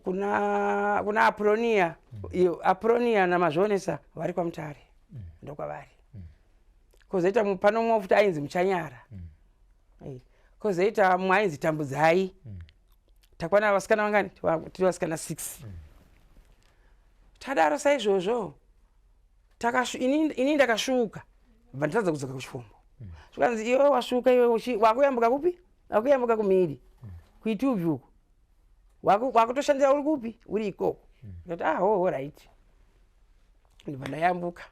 Kuna Apronia. Iyo Apronia naMazvionesa vari kwaMutare, ndokwavari. Kozoita pano mumwe futi ainzi Muchanyara. Kozoita mumwe ainzi Tambudzai. Takwana vasikana vangani? Tiri vasikana 6. Tadaro saizvozvo, ini ndakasvuka, bva ndatadza kudzoka kuChifombo. Zvikanzi iwe wasvuka iwe, wakuyambuka kupi? Wakuyambuka kumhiri kuItubvi uku, wakutoshandira uri kupi? Uri ikoko. Ndikati, "Ah, ho, right." Ndibva ndayambuka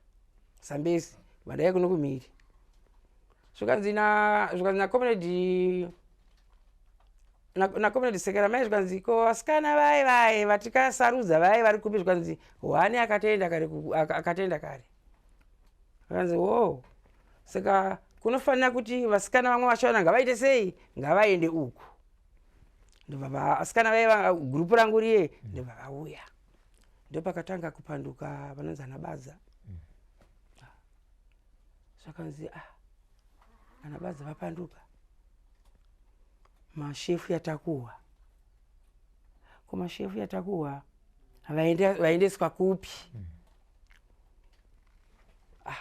Zambezi, bva ndaya kuno kumhiri. Zvikanzi nacomrade, nacomrade Sekeramai, zvikanzi, "Ko vasikana vaye vaye vatikasarudza vaye vari kupi?" Zvikanzi hwani akatoenda kare, akatoenda kare. Akanzi, "Wo, saka kunofanira kuti vasikana vamwe vachona ngavaite sei? Ngavaende uku." Ndobva vasikana vaiva gurupu rangu riye ndobva vauya. Ndopakatanga kupanduka vanonzi anaBadza. Zvakanzi, "Ah, anaBadza vapanduka, mashefu yatakuhwa. Ko mashefu yatakuhwa vaendeswa kupi?" Ah,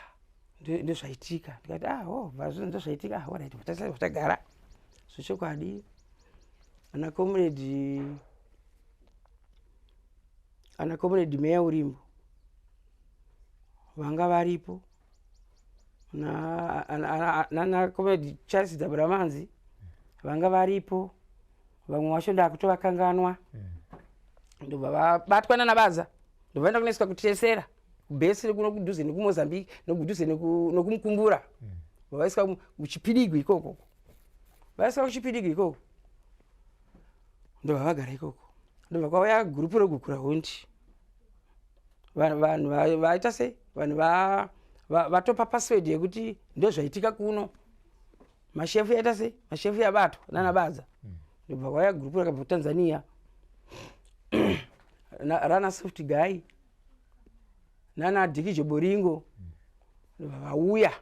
ndozvaitika. Ndikati, "Ah, oh, ndozvaitika. Ah, alright." Tagara zvechokwadi. Ana comrade Meya Urimbo vanga varipo, nana comrade Charles Daburamanzi vanga varipo. Vamwe vacho ndakutovakanganwa. Ndobva vabatwa nanaBadza, ndobva vaenda kunoiswa kuTesera, kubhesi kuno kudhuze nekuMozambique, nokudhuze nokumukumbura. Vaiswa muChipidigwi ikoko, vaiswa kuChipidigwi ikoko, ndobva vagara ikoko. Ndobva kwauya gurupu reGukurahundi. Vanhu vaita sei? Vanhu vatopa password yekuti ndozvaitika kuno, mashefu yaita sei, mashefu yabatwa nanaBadza. Ndobva kwauya gurupu rakabva kuTanzania, rana Soft Guy nana Dhiki Joboringo. Ndobva vauya,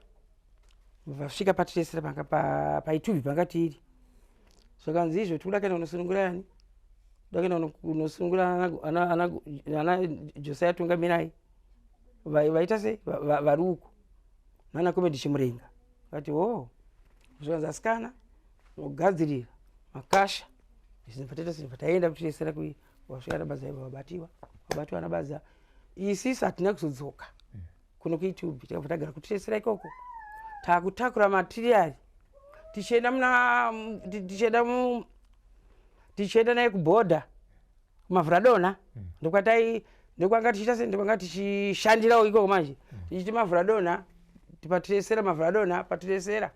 vasvika patiresera panga paitubvi panga tiri. Zvakanzi izvo tikuda kuenda kunosunungura yani, kuda kuenda kunosunungura ana Josiah Tungamirai, vaita sei, vari uku nana comrade Chimurenga. Vati o, zvikanzi asikana mogadzirira makasha. Zvinobva taita, sinobva taenda kutiresera. Wasvika naBadza, ibva vabatiwa, vabatiwa naBadza. Isisu hatina kuzodzoka kuno kuitube, takabva tagara kutesera ikoko, takutakura material tichienda muna tichienda mu tichienda naye kubhodha kumavhuradonha. Ndokwatai, ndokwanga tichiita se ndokwanga tichishandirawo ikoko manje, tichiti mavhuradonha patiresera, mavhuradonha patiresera.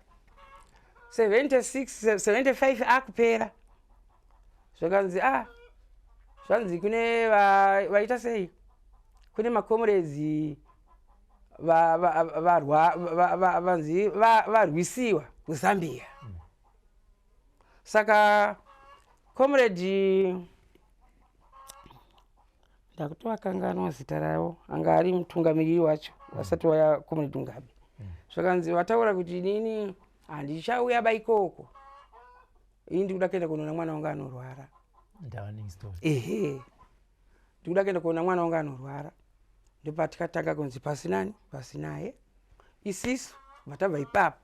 76, 75 akupera, zvakanzi a zvanzi kune vaita sei, kune macomrades vanzi varwisiwa kuZambia. Saka comrade, ndakutovakanganwa zita ravo, anga ari mutungamiriri wacho vasati waya, Comrade Mugabe, zvakanzi vataura kuti inini handichauya baikoko, ini ndikuda kuenda kunoona mwana wangu anorwara. Downing Stone. Ehe, ndikuda kuenda kuona mwana wangu anorwara. Ndopatikatanga kunzi pasinani pasinaye. Isisu vatabva ipapo,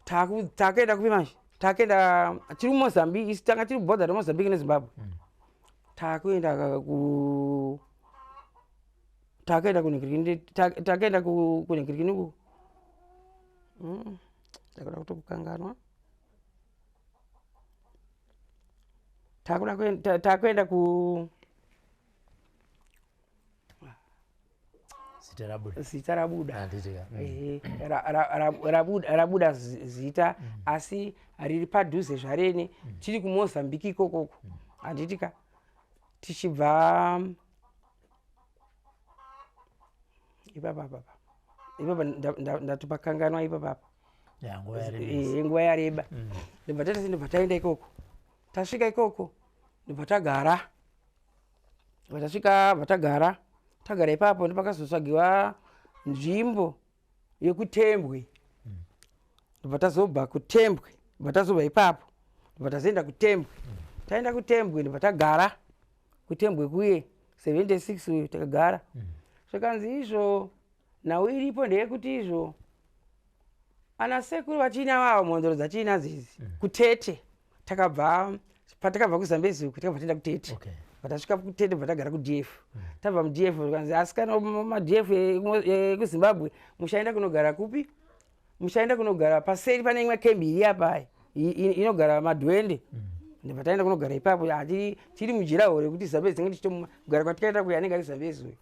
takuenda kupi manje? Takuenda, tiri muMozambique isi, tanga tiri bhodha reMozambique neZimbabwe. Takuenda ku takaenda kunhingirikini, takaenda kunhingirikini ku ndakuda kutokukanganwa. Takuenda ku Zita rabuda. Zita rabuda. Handiti ka. Ehe, rabuda zita, asi riri padhuze zvarene. Tiri kuMozambique ikokoko, handiti ka? Tichibva ipapa papa ipapa, ndatopakanganwa ipapapa. Ya, nguva yarebesa. Nguva yareba. Ndobva taita sei? Ndobva taenda ikoko. Tasvika ikoko, ndobva tagara. Bva tasvika, bva tagara, tagara ipapo. Ndopakazotsvagiwa nzvimbo yekuTembwe. Ndobva tazobva kuTembwe, ndobva tazobva ipapo, ndobva tazoenda kuTembwe. Taenda kuTembwe, ndobva tagara kuTembwe kuye. 76 uyu takagara. Zvakanzi izvo, nhau iripo ndeyekuti izvo ana sekuru vachiina vavo, mhondoro dzachiina dzidzi kuTete. Takabva, patakabva kuZambezi uku, takabva taenda kuTete. Patasvika kuTete, bva tagara kuDF. Tabva muDF, kanzi asikana, maDF ekuZimbabwe mushaenda kunogara kupi? Mushaenda kunogara paseri, pane imwe kembi iri apa inogara madhwende. Ndobva taenda kunogara ipapo. Tiri mujiraho rekuti Zambezi tinge tichitomugara kwatikaenda kuya, anenge ari Zambezi uyu.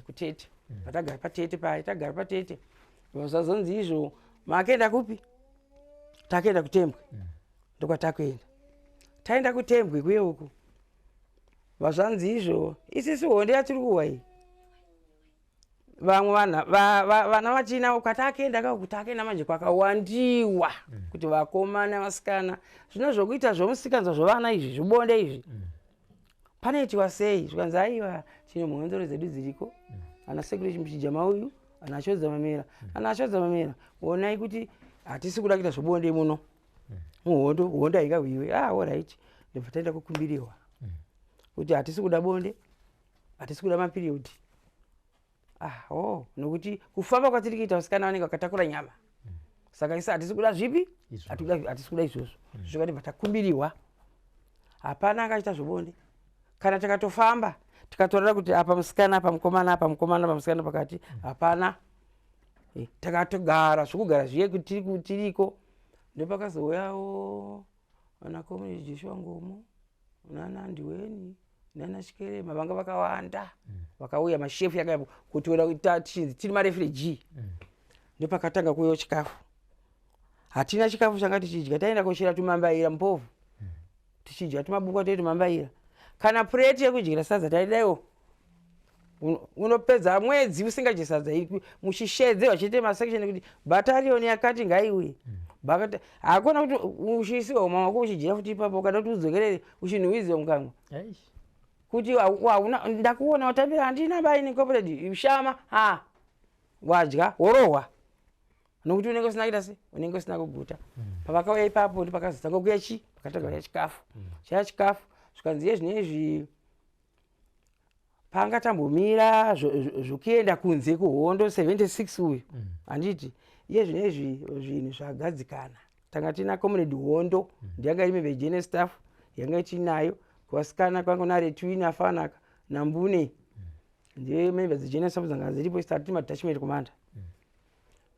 KuTete patagara, paTete paya tagara paTete. Zvazonzi izvo, makaenda kupi? Takaenda kuTembwe. Ndokwatakuenda. Taenda kuTembwe kuye uku, vazvanzi izvo, isisi honde yatiri kuwa iyi, vamwe vana vachina kwatakaenda kauku, takaenda manje kwakawandiwa kuti vakomana, vasikana, zvino zvokuita zvomusikanzwa zvovana izvi, zvibonde izvi, panoitiwa sei? Zvikanzi aiwa, tine mhondoro dzedu dziriko, ana sekuru Chijama uyu, ana Chodza Mamera, ana Chodza Mamera, onai kuti hatisi kuda kuita zvebonde muno muhondo, hondo haingahwiwe. Ah, alright. Ndobva taenda kukumbiriwa kuti hatisi kuda bonde, hatisi kuda maperiod. Ah, oh, nokuti kufamba kwatiri kuita, vasikana vanenge vakatakura nyama, saka isi hatisi kuda zvipi? Izvozvo. Hatisi kuda izvozvo. Zvikati bva takumbiriwa, hapana angaita zvebonde. Kana takatofamba tikatorera kuti apa musikana, apa mukomana, apa mukomana, apa musikana, pakati hapana. Takatogara zvokugara zviye kuti tiriko. Ndopakazouyawo vana Comrade Joshua Ngomo, nana Ndiweni, nana Chikerema, vanga vakawanda vakauya, mashefu yakaya kutora tichinzi tiri marefugee. Ndopakatanga kuuyawo chikafu. Hatina chikafu changa tichidya, taenda kochera tumambaira mupovhu, tichidya tumabukwa tee tumambaira. Kana pureti yekudyira sadza taidaiwo, unopedza mwedzi usingadyi sadza, muchishedze vachiite masection kuti battalion yakati ngaiuye. Hakuna kuti uchiisiwa uma wako uchidyira futi ipapo, ukada kuti udzokerere uchinhuwidziwa mukanwa. Eish. Kuti hauna, ndakuona watambira, handina baini comrade shama. Ha, wadya worohwa nokuti unenge usina kuita se unenge usina kuguta. Pavakauya ipapo ndi pakazotanga kuya chi pakatanga kuya chikafu, chaya chikafu. Zvikanzi iye zvinezvi panga tambomira zvokuenda kunze kuhondo 76 uyu, handiti? Iye zvinezvi zvinhu zvagadzikana. Tanga tina Comrade Hondo, ndiyanga iri member staff yanga ichinayo. Kuvasikana kwanga kuna Retwin, afanaka nambune. Ndiye member dzegeneral staff dzanga dziripo, isu tati madetachment commander.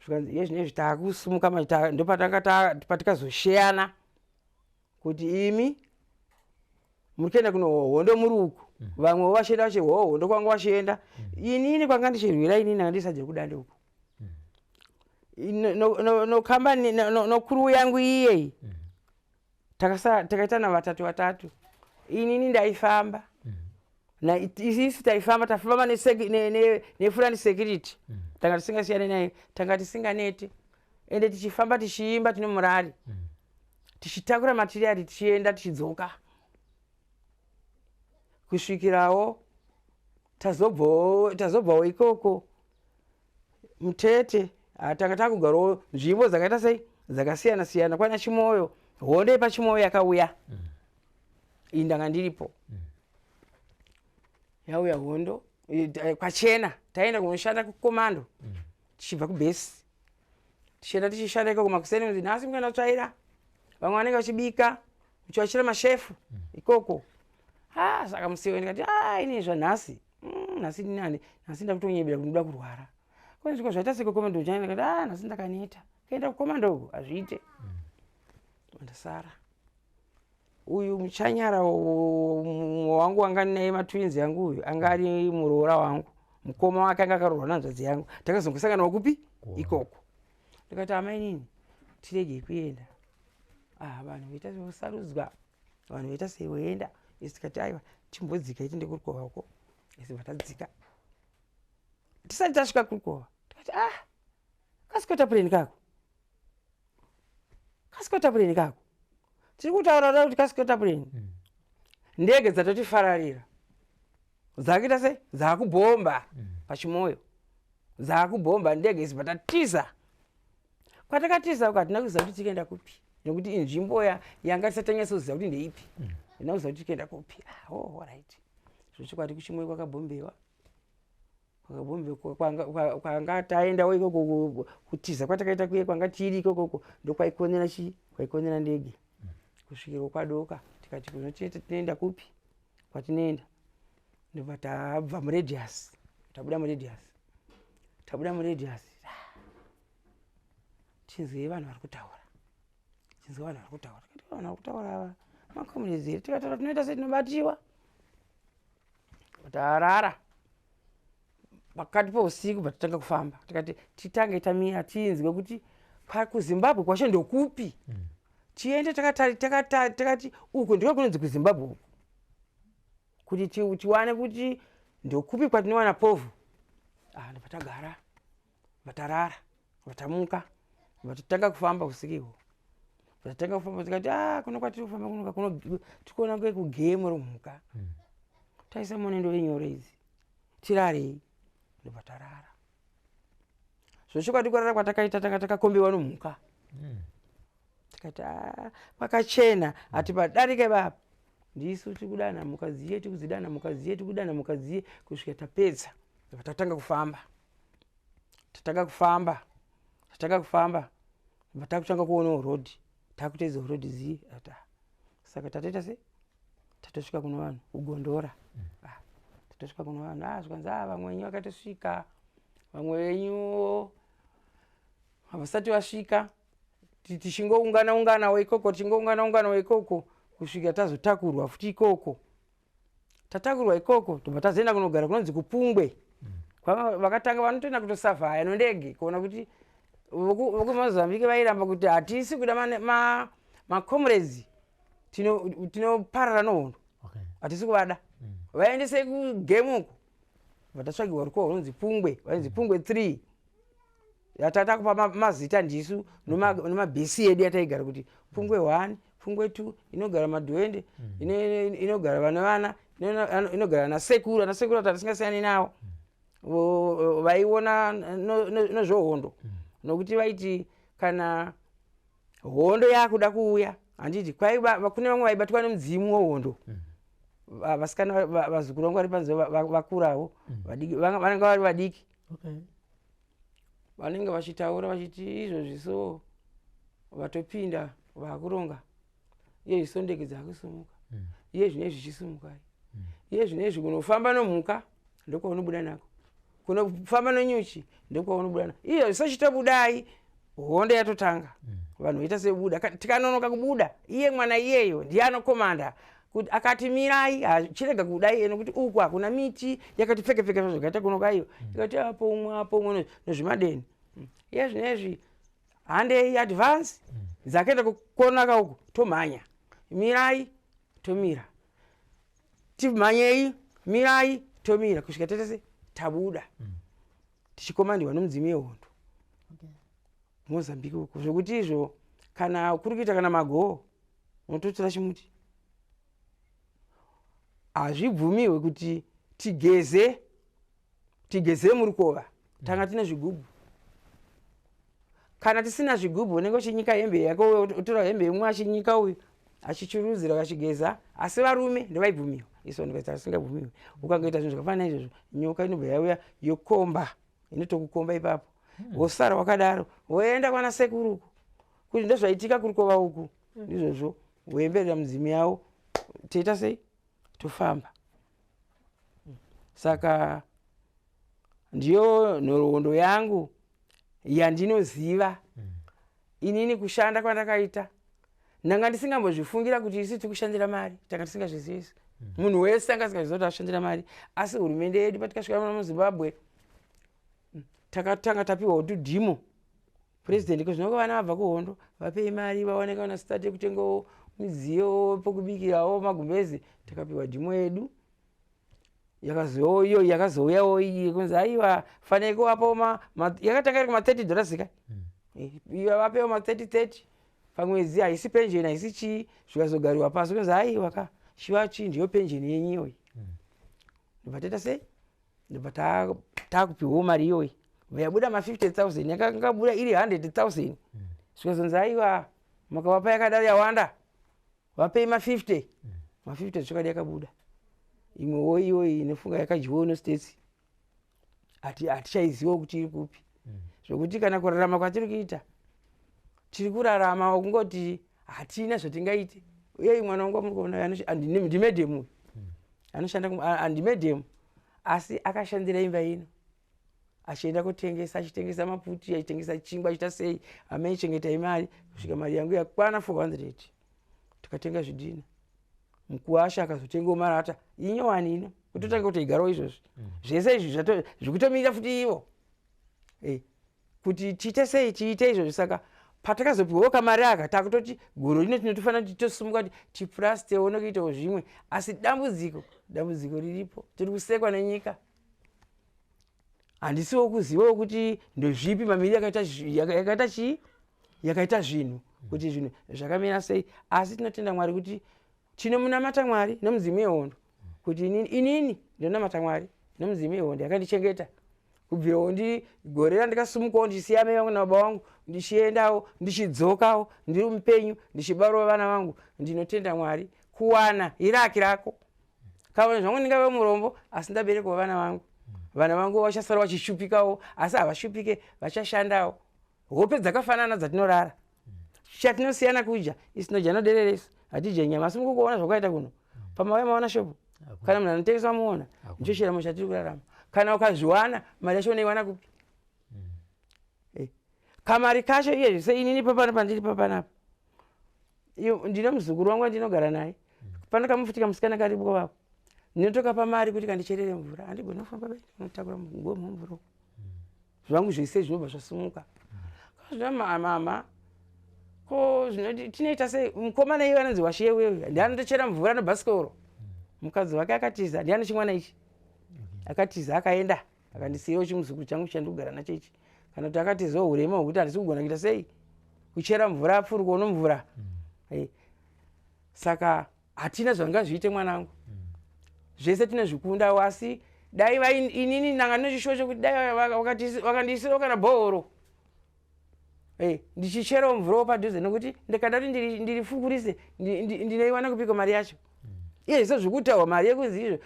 Zvikanzi iye zvinezvi taakusumuka manje, ndopatanga patikazosheyana kuti imi muri kuenda kunohondo muri uku, vamwewo vachienda vachirwawo hondo kwanga vachienda. Inini kwanga ndichirwira, inini ndanga ndisadziri kudande uku. Nokambani nokuru yangu iyeyi takaitana vatatu vatatu. Inini ndaifamba na isisu taifamba, tafamba nefront security. Tanga tisingasiyane naye, tanga tisinganete, ende tichifamba tichiimba, tine murari, tichitakura material, tichienda tichidzoka, kusvikirawo tazobvawo ikoko mutete. Ah, tanga takugarawo nzvimbo dzakaita sei, dzakasiyana siyana, kwana Chimoyo. Hondo yepaChimoyo yakauya, iyi ndanga ndiripo. Yauya hondo kwachena, taenda kunoshanda kucommando tichibva kubhesi, tichienda tichishanda ikoko makuseni. Kunzi nhasi mukuenda kutsvaira, vamwe vanenge vachibika, muchivachira mashefu ikoko. Ah, saka musiwe ndikati, "Ah, ini zvanhasi, nhasi nani, nhasi ndakutonyebera kuti ndoda kurwara." Kwanzi zvaita sekucommando chani? Ndikati, "Ah, nhasi ndakaneta, kuenda kucommando uku hazviite." Ndasara uyu muchanyara mumwe wangu wanga naye, matwins yangu, uyu anga ari muroora wangu, mukoma wake anga akaroorwa nanzvadzi yangu. Takazongosanganawo kupi? Ikoko. Ndikati, "Amainini, tiregei kuenda." Ah, vanhu voita sekusarudzwa, vanhu voita sei, voenda. Isi tikati, "Aiwa, chimbodzika iti ndekurukova Isi vatadzika, tisati tasvika kurukova tikati, "Ah, kasikotapureni kako, kasikotapureni kako." Tiri kutaura da kuti kasikotapureni, ndege dzatotifararira, dzakuita sei, dzakubhomba paChimoyo, dzakubhomba ndege. Isi patatiza, kwatakatiza uko hatina kuziva kuti tikuenda kupi, nekuti inzvimbo yanga tisati tanyatsoziva kuti ndeipi. Hatina kuziva kuti tikuenda kupi. Ah, oh, alright, zvochokwadi kuChimoyo kwakabhombewa, kwakabhombewa. Kwanga taendawo ikoko kutiza kwatakaita kuye, kwanga tiri ikokoko ndokwaikonera chii, kwaikonera ndege kusvikirwa kwadoka. Tikati kuno tinoenda kupi kwatinoenda? Ndobva tabva muradius, tabuda muradius, tabuda muradius, chinzwei vanhu vari kutaura, chinzwa vanhu vari kutaura. Tikati vanhu vari kutaura ava macomrades here? Tikataura tinoita sei? Tinobatiwa. Tarara pakati pousiku, bva tatanga kufamba. Tikati titange tamira tinzwe kuti kuZimbabwe kwacho ndokupi, tiende. Takati uku ndiko kunonzi kuZimbabwe uku, kuti tiwane kuti ndokupi kwatinowana povhu. Ah, ndobva tagara, vatarara, vatamuka, vatatanga kufamba usiku ihwo. Vatatanga kufamba, tikati, "Ah, kuno kwatiri kufamba kunoka kuno tikuona kunge kugame romhuka." Taisa mone ndove nyoro idzi, tirarei. Ndobva tarara. Zvochokwadi kurara kwatakaita, tanga takakombewa nomhuka. Tikati, "Ah, kwakachena, hati padarike baba." Ndisu tikudana mhuka dziye, tikudzidana mhuka dziye, tikudana mhuka dziye kusvika tapedza. Ndobva tatanga kufamba, tatanga kufamba, tatanga kufamba, bva takutanga kuonawo rodhi, takuteedza rodhi dziye. Ati, "Ah, saka tatoita sei? Tatosvika kuno vanhu kugondora." Ah, tatosvika kuno vanhu. Ah, zvikanzi, "Ah, vamwe venyu vakatosvika, vamwe venyu havasati vasvika." Tichingoungana unganawo ikoko, tichingoungana unganawo ikoko kusvika tazotakurwa futi ikoko. Tatakurwa ikoko, tobva tazoenda kunogara kunonzi kuPungwe. Vakatanga vanotoenda kutosavhaya nondege kuona kuti vokuMozambique vairamba kuti hatisi kuda macomrades, tinoparara nohondo. Hatisi kuvada, vaendesei kugame uko. Vatatsvagirwa rukohwa runonzi Pungwe, vainzi Pungwe 3. Yatatakupa mazita ndisu nemabhesi edu yataigara kuti Pungwe 1, Pungwe 2, inogara madhuende, inogara vane vana, inogara nasekuru, anasekuru atatisingasiyani navo. Vaiona nezvehondo, nokuti vaiti kana hondo yakuda kuuya, handiti kune vamwe vaibatwa nemudzimu wehondo. Vasikana vazukuru vangu vari panze, vakurawo, vadiki, vanenge vari vadiki, vanenge vachitaura vachiti izvozvi so vatopinda vakuronga, iye zviso ndege dzakusumuka, iye zvinezvi zvichisimukai, iye zvinezvi kunofamba nomhuka. Ndokwaunobuda nako. Kunofamba nenyuchi ndokwaunobuda nako. Iyo sechitobudai hondo yatotanga. Vanhu voita sekubuda. Tikanonoka kubuda, iye mwana iyeyo ndiye anokomanda kuti akati mirai, chirega kudai nekuti uku hakuna miti yakati pfeke pfeke zvakaita kuno kaiyo. Ikati apo umwe apo umwe nezvimadeni. Iye zvinezvi handei advance dzakaenda kukonaka uku tomhanya. Mirai tomira. Timhanyei mirai tomira kusvika tese tabuda. Tichikomandiwa nomudzimu yehondo. Mozambique uko zvokuti izvo kana kuri kuita kana magoo unototora chimuti. Hazvibvumiwe kuti tigeze murukova tanga tine zvigubhu. Kana tisina zvigubhu unenge uchinyika hembe yako, utora hembe yemumwe achinyika uyu achichurudzira achigeza. Asi varume ndovaibvumiwa, isu vanhu tisingabvumiwi. Ukangoita zvinhu zvakafanana izvozvo, nyoka inobva yauya yokomba, inotokukomba ipapo. Wosara wakadaro, woenda kwana sekuru uku kuti ndozvaitika kurukova uku, ndizvozvo, woemberera mudzimu yavo, toita sei, tofamba. Saka ndiyo nhoroondo yangu yandinoziva. Inini kushanda kwandakaita ndanga ndisingambozvifungira kuti isu tiri kushandira mari, tanga tisingazvizivi isu. Munhu wese anga asingazviziva kuti ashandira mari. Asi hurumende yedu patikasvika muno muZimbabwe takatanga tapiwa tudhimo president kuti vana vabva kuhondo vapei mari vaone kana start yekutengawo midziyo pokubikirawo magumbezi. Takapiwa dhimo yedu yakazouya iyo, yakazouyawo iyi kunzi aiwa fanei kuvapawo yakatanga iri kuma 30 dollars ka, iyo vapewo ma 30 30 pamwedzi, haisi pension haisi chii. Zvikazogariwa pasi kunzi aiwa ka chiva chii ndiyo pension yenyu iyoyi. Ndobva taita sei, ndobva takupiwawo mari iyoyi, yabuda ma 50 000, yakanga buda iri 100 000. Zvikazonzi aiwa makavapa yakadaro yawanda, vapei ma 50, ma 50 zvokwadi yakabuda. Imwewo iyoyi inofunga yakadyiwawo noStates, hatichaizivawo kuti iri kupi. Zvokuti kana kurarama kwatiri kuita, tiri kurarama kungoti hatina zvatingaite. Uye mwana wangu wamuri kuona ndimedhemu uyu, anoshanda ndimedhemu, asi akashandira imba ino achienda kutengesa, achitengesa maputi, achitengesa chingwa, achiita sei. Amai chengetai mari kusvika mari yangu yakwana 400. Tikatenga zvidhina, mukuwasha akazotengawo marata inyowani ino kutotanga kutoigarawo izvozvi. Zvese izvi zvikutomirira futi ivo kuti tiite sei, tiite izvozvi. Saka patakazopiwawo kamari aka, takutoti gore rino tinotofanira kuti tosimuka kuti tipurastewo nokuitawo zvimwe. Asi dambudziko riripo, tiri kusekwa nenyika. Handisiwo kuzivawo kuti ndozvipi mamiriro yakaita chii, yakaita zvinhu, kuti zvinhu zvakamira sei. Asi tinotenda Mwari kuti tinomunamata Mwari nomudzimu yehondo, kuti inini ndinonamata Mwari nomudzimu yehondo yakandichengeta kubvirawo ndi gore randikasimukawo ndichisiya mai vangu nababa vangu, ndichiendawo ndichidzokawo ndiri mupenyu, ndichibarawo vana vangu. Ndinotenda Mwari kuwana iraki rako kaona zvangu ndingave murombo, asi ndaberekawo vana vangu. Vana vangu vachasara vachishupikawo, asi havashupike, vachashandawo. Hope dzakafanana dzatinorara, chatinosiyana kudya, isu tinodya noderere, isu hatidye nyama. Asi mukukuona zvakaita kuno pamauya maona shopu kana munhu anotengesa muona, ndicho chiramo chatiri kurarama. Kana ukazviwana mari yacho unoiwana kupi? Kamari kacho iye seinini papano pandiri papanapa, ndine muzukuru wangu andinogara naye pano, kamufutika musikana karipo vako, ndinotokapa mari kuti kandicherere mvura. Handigoni kufamba bai unotakura mugomo mvura uko. Zvangu zvese zvinobva zvasimuka zvino. Mama ko zvinoti tinoita sei? Mukomana iye anonzi washewe ndiye anotochera mvura nebhasikoro. Mukadzi wake akatiza, ndiye chimwana ichi akatiza akaenda akandisiyawo chimuzukuru changu chandikugara nacho ichi. Kana kuti akatizawo urema hwekuti handisi kugona kuita sei kuchera mvura apfurukawo nomvura. Saka hatina zvangazviite mwanangu, zvese tinozvikundawo. Asi dai inini ndanga ndinochishuwo chokuti dai vakandiisirawo kana bhohoro, ndichicherawo mvurawo padhuze, nekuti ndikada kuti ndirifukurise ndinoiwana kupiko mari yacho? Iye zvese zvekutaurwa mari yekunzi izvo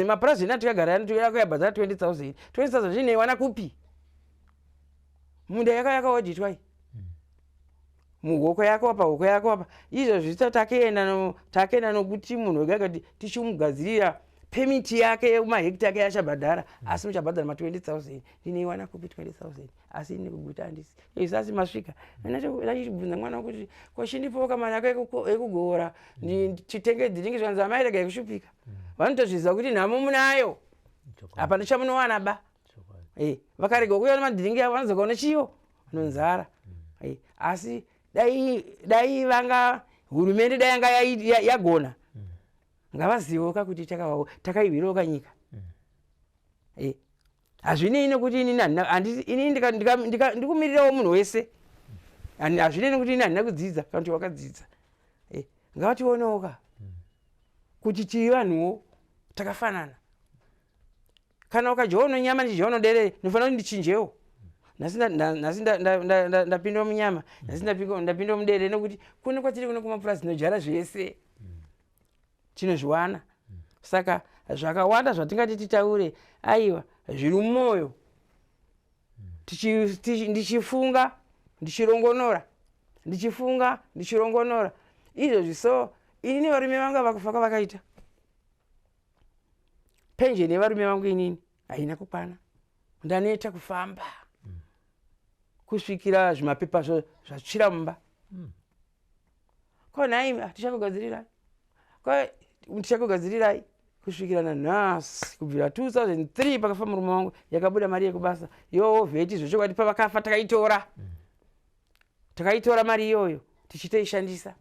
mapurazi atikagara yakuyabhadhara 20 000, 20 000 zvinoiwana kupi? Munda yakaodhitwa iyi muhoko yako apa, hoko yako apa. Izvo zvita takaenda nokuti munhu wega akati tichimugadzirira. Pemiti yake yemahekita yake yachabhadhara, asi muchabhadhara ma 20 000. Ndinoiwana kupi 20 000? Asi ini kuguta handisi isasi masvika. Ndachibvunza mwana kuti kochindipowo kamari ako ekugora chitenge dhiringi. Zvanzi, amai, regai kushupika. Vanotozviziva kuti nhamo munayo, hapana chamunowana ba. Vakarega kuuya nemadhiringi avo, vanodzoka nechiyo nonzara. Asi dai vanga hurumende, dai yanga yagona, ngavazivoka kuti takaihwirawo kanyika. Hazvinei nekuti inini inini ndikumirirawo munhu wese. Hazvinei nekuti ini handina kudzidza kana kuti wakadzidza. Ngavationewo ka kuti tiri vanhuwo takafanana. Kana ukadyawo nonyama, ndichidyawo noderere, ndinofanira kuti ndichinjewo. Nhasi ndapinda munyama, nhasi ndapinda muderere, nekuti kune kwatiri kuno kumapurazi tinodyara zvese, tinozviwana. Saka zvakawanda zvatingati titaure, aiwa, zviri mumwoyo. Ndichifunga, ndichirongonora, ndichifunga, ndichirongonora izvozvi. So inini varume vanga vakufa kwavakaita, penjeni yevarume vangu inini haina kukwana. Ndaneta kufamba kusvikira zvimapepa zvatsvira mumba. Ko nhaimi, tichakugadzirirai, ko tichakugadzirirai kusvikira nanhasi. Kubvira 2003 pakafa murume wangu, yakabuda mari yekubasa yovheti. Zvechokwadi, pavakafa takaitora, takaitora mari iyoyo tichitoishandisa.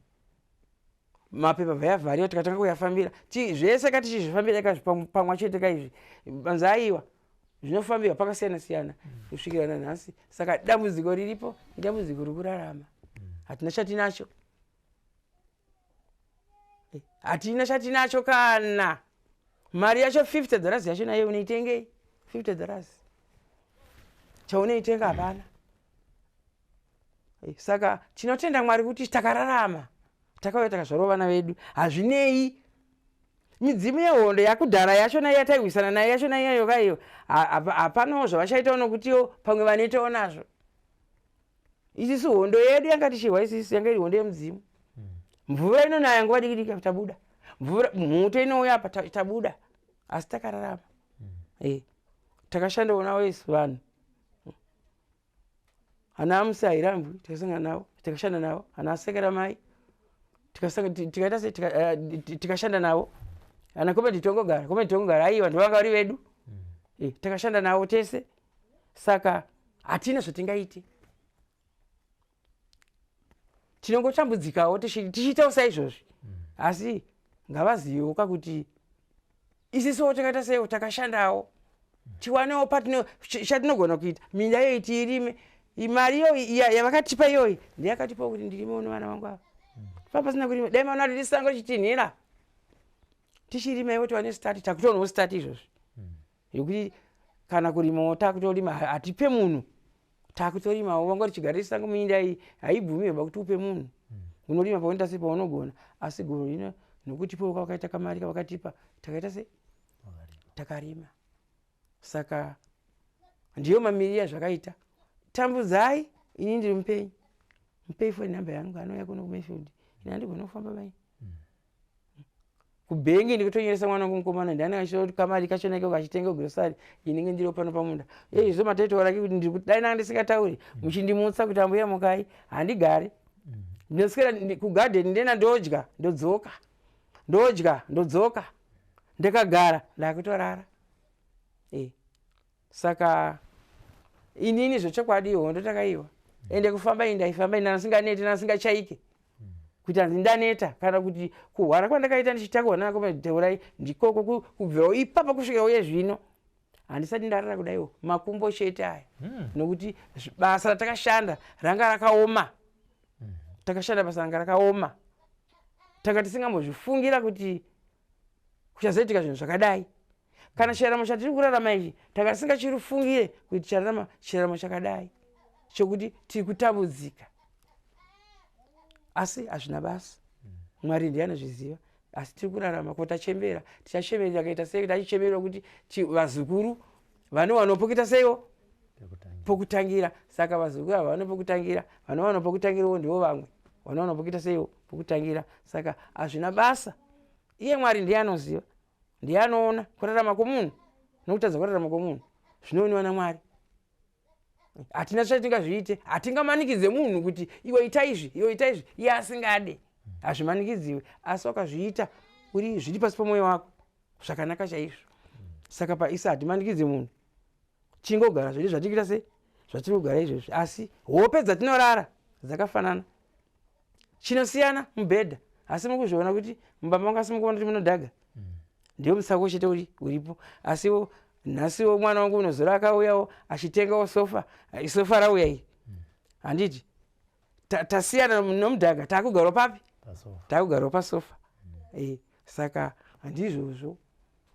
Mapepa bvayavhariwa, tikatanga kuyafambira zvese ka, tichizvifambira ikazvipamwa chete kaizvi. Manzi aiwa, zvinofambirwa pakasiyana siyana kusvikira nanhasi. Saka dambudziko riripo idambudziko rikurarama. Hatina chatinacho, hatina chatinacho. Kana mari yacho $50 yacho nayo unoitengei? $50 chaunoitenga hapana. Saka tinotenda Mwari kuti takararama, takauya takazvarawo vana vedu. Hazvinei midzimu yehondo yakudhara yachona yatairwisana nayo yachona iyayo kaiyo, hapanawo zvavachaitawo, nokutiwo pamwe vanoitawo nazvo. Isisu hondo yedu yanga tichirwa isisu yanga iri hondo yemudzimu. Mvura inonaya nguva diki diki, tabuda mvura, mhuto inouya apa, tabuda, asi takararama. Takashandawo navo isu vanhu hana amusi hairambwi, tikasangana navo, tikashanda navo. Hana asekera mai, tikaita se tikashanda navo. Hana comrade Tongogara, comrade Tongogara, aiwa, ndovanga vari vedu. Takashanda navo tese. Saka hatina zvatingaite, tinongotambudzikawo tichiitawo saizvozvi. Asi ngavazivewo kakuti isisuwo takaita seiwo, takashandawo, tiwanewo chatinogona kuita. Minda iyoyi tiirime. Mari iyoyi yavakatipa iyoyi ndeyakatipawo kuti ndirimewo nevana vangu ava. Pa pasina kurima, dai maona kuti risango richitinhira tichirima iwo, tiwane start. Takutoonawo start izvozvi yekuti kana kurimawo takutorima, hatipe munhu, takutorimawo. Vanga richigara risango muminda iyi haibvumirwa kuti upe munhu. Unorima paunoita sei paunogona. Asi gore rino nokutipawo kwavakaita kamari kavakatipa, takaita sei, takarima. Saka ndiyo mamiriro azvakaita. Tambudzai, ini ndiri mupenyu. Mupei phone number yangu, anouya kuno kuMayfield. Ini handigoni kufamba mai. Kubhengi ndikutonyoresa mwana wangu mukomana, ndiani achitoti kamari kachona iko kachitenga grocery, inenge ndiriwo pano pamunda. Izvo mataitaura kuti ndiri dai nanga ndisingatauri, muchindimutsa kuti ambuya mukai, handigari. Ndinoswera kugadheni, ndenda ndodya, ndodzoka, ndodya, ndodzoka, ndakagara ndakutorara. Saka inini zvechokwadi hondo takaiwa, ende kufamba iyi ndaifamba ini nasinganeti, nasingachaike kuti hanzi ndaneta kana kuti kurwara kwandakaita ndichitakurwa nanakomadheurai ndikoko. Kubvira ipapa kusvika uye zvino handisati ndarara kudaiwo, makumbo chete aya, nokuti basa ratakashanda ranga rakaoma. Takashanda basa ranga rakaoma, tanga tisingambozvifungira kuti kuchazoitika zvinhu zvakadai. Kana chiraramo chatiri kurarama ichi, tanga tisingachirifungire kuti tichararama chiraramo chakadai chokuti tiri kutambudzika. Asi hazvina basa, Mwari ndiye anozviziva. Asi tiri kurarama. Ko tachembera, tichachemerera kaita sei? Tachichemerera kuti vazukuru vanowanawo pokuita seiwo pokutangira. Saka vazukuru ava vane pokutangira, vanowana pokutangirawo ndivo vamwe vanowana pokuita seiwo pokutangira. Saka hazvina basa, iye Mwari ndiye anoziva. Ndiye anoona kurarama kwomunhu nokutadza kurarama kwomunhu zvinooniwa naMwari. Hatina chatingazviite, hatingamanikidze munhu kuti iwe ita izvi, iwe ita izvi, iye asingade. Hazvimanikidziwe, asi wakazviita uri zviri pasi pomwoyo wako zvakanaka chaizvo. Saka paisa hatimanikidze munhu, chingogara zvedu zvatikuita sei zvatiri kugara izvezvi, asi hope dzatinorara dzakafanana. Chinosiyana mubhedha, asi mukuzviona kuti mumba mangu, asi mukuona kuti munodhaga ndiwo musako chete uri uripo. Asiwo nhasiwo mwana wangu unozora akauyawo achitengawo sofa, sofa rauya iri, handiti tasiyana nomudhaga, takugarawo papi? Takugarawo pasofa. Saka handizvozvo.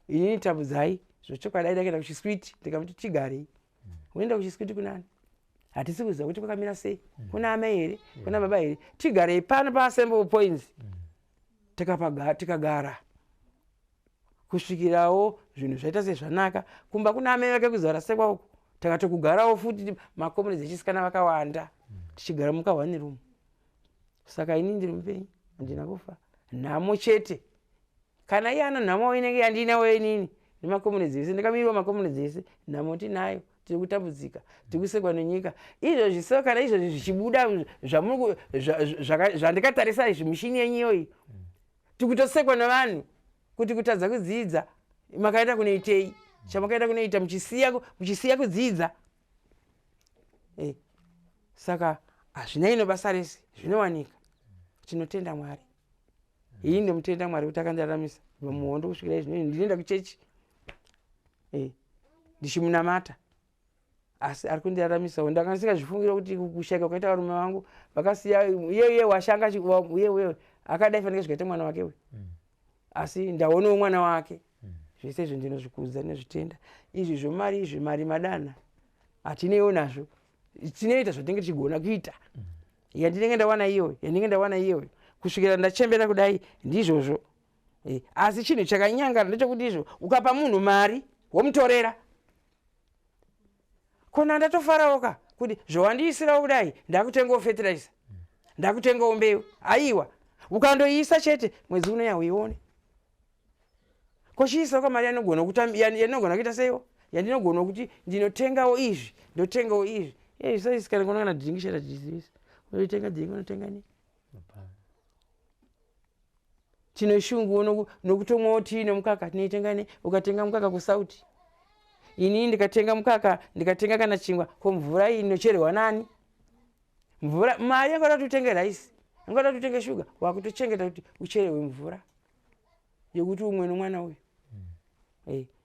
Inini Tambudzai zvochokwadi aida kuenda kuchiswiti, ndikamuti tigarei. Unoenda kuchiswiti kunani? Hatisi kuziva kuti kwakamira sei, kuna amai here, kuna baba here. Tigarei pano paassembly points. Tikagara kusvikirawo zvinhu zvaita sezvanaka. Kumba kuna amai vake kuzara sekwa uku, takatokugarawo futi makomunidzi echisikana vakawanda, tichigara mukahwani room. Saka ini ndiri mupenyu, handina kufa. Nhamo chete, kana iye ano nhamo inenge yandinawo inini nemakomunidzi ese, ndakamirwa makomunidzi ese. Nhamo tinayo, tiri kutambudzika, tiri kusekwa nenyika izvozvi. So kana izvozvi zvichibuda zvandikatarisa izvi, mishini yenyu iyoyi, tiri kutosekwa nevanhu kuti kutadza kudzidza, makaenda kunoitei? Chamakaenda kunoita muchisiya kudzidza? Saka hazvina ino basa rese, zvinowanika. Tinotenda Mwari. Ini ndomutenda Mwari kuti akandiraramisa kubva muhondo kusvikira izvino. Ndinoenda kuchechi, ndichimunamata, asi ari kundiraramisawo. Ndanga ndisingazvifungira kuti kushaika kwakaita varume vangu vakasiya iye washanga uye uye akadai fanike zvikaita mwana wake uyu, asi ndaonawo mwana wake. Zvese izvo ndinozvikudza, ndinozvitenda. Izvi zvomari izvi, mari madana hatineiwo nazvo, tinoita zvatinenge tichigona kuita. Yandinenge ndawana iyoyo, yandinenge ndawana iyoyo kusvikira ndachembera kudai, ndizvozvo. Asi chinhu chakanyangara ndechekuti izvo ukapa munhu mari womutorera kona, ndatofarawo ka kuti zvawandiisirawo kudai, ndakutengawo fertilizer, ndakutengawo mbeu. Aiwa, ukandoiisa chete mwedzi uno yauione kochiisawo mari yanogona kuita seiwo, yandinogona kuti ndinotengawo izvi, ndotengawo izvi. Isaisi kana kuona kana drink chete tichizivisa unotenga drink, unotenga nei? Tine shungu nokutomwawo tii nemukaka, tinoitenga nei? Ukatenga mukaka kusauti, inini ndikatenga mukaka, ndikatenga kana chingwa, ko mvura iyi inocherwa nani? Mvura, mari yangada kuti utenge raisi, yangada kuti utenge shuga, wakutochengeta kuti ucherewe mvura yekuti umwe nomwana uyu.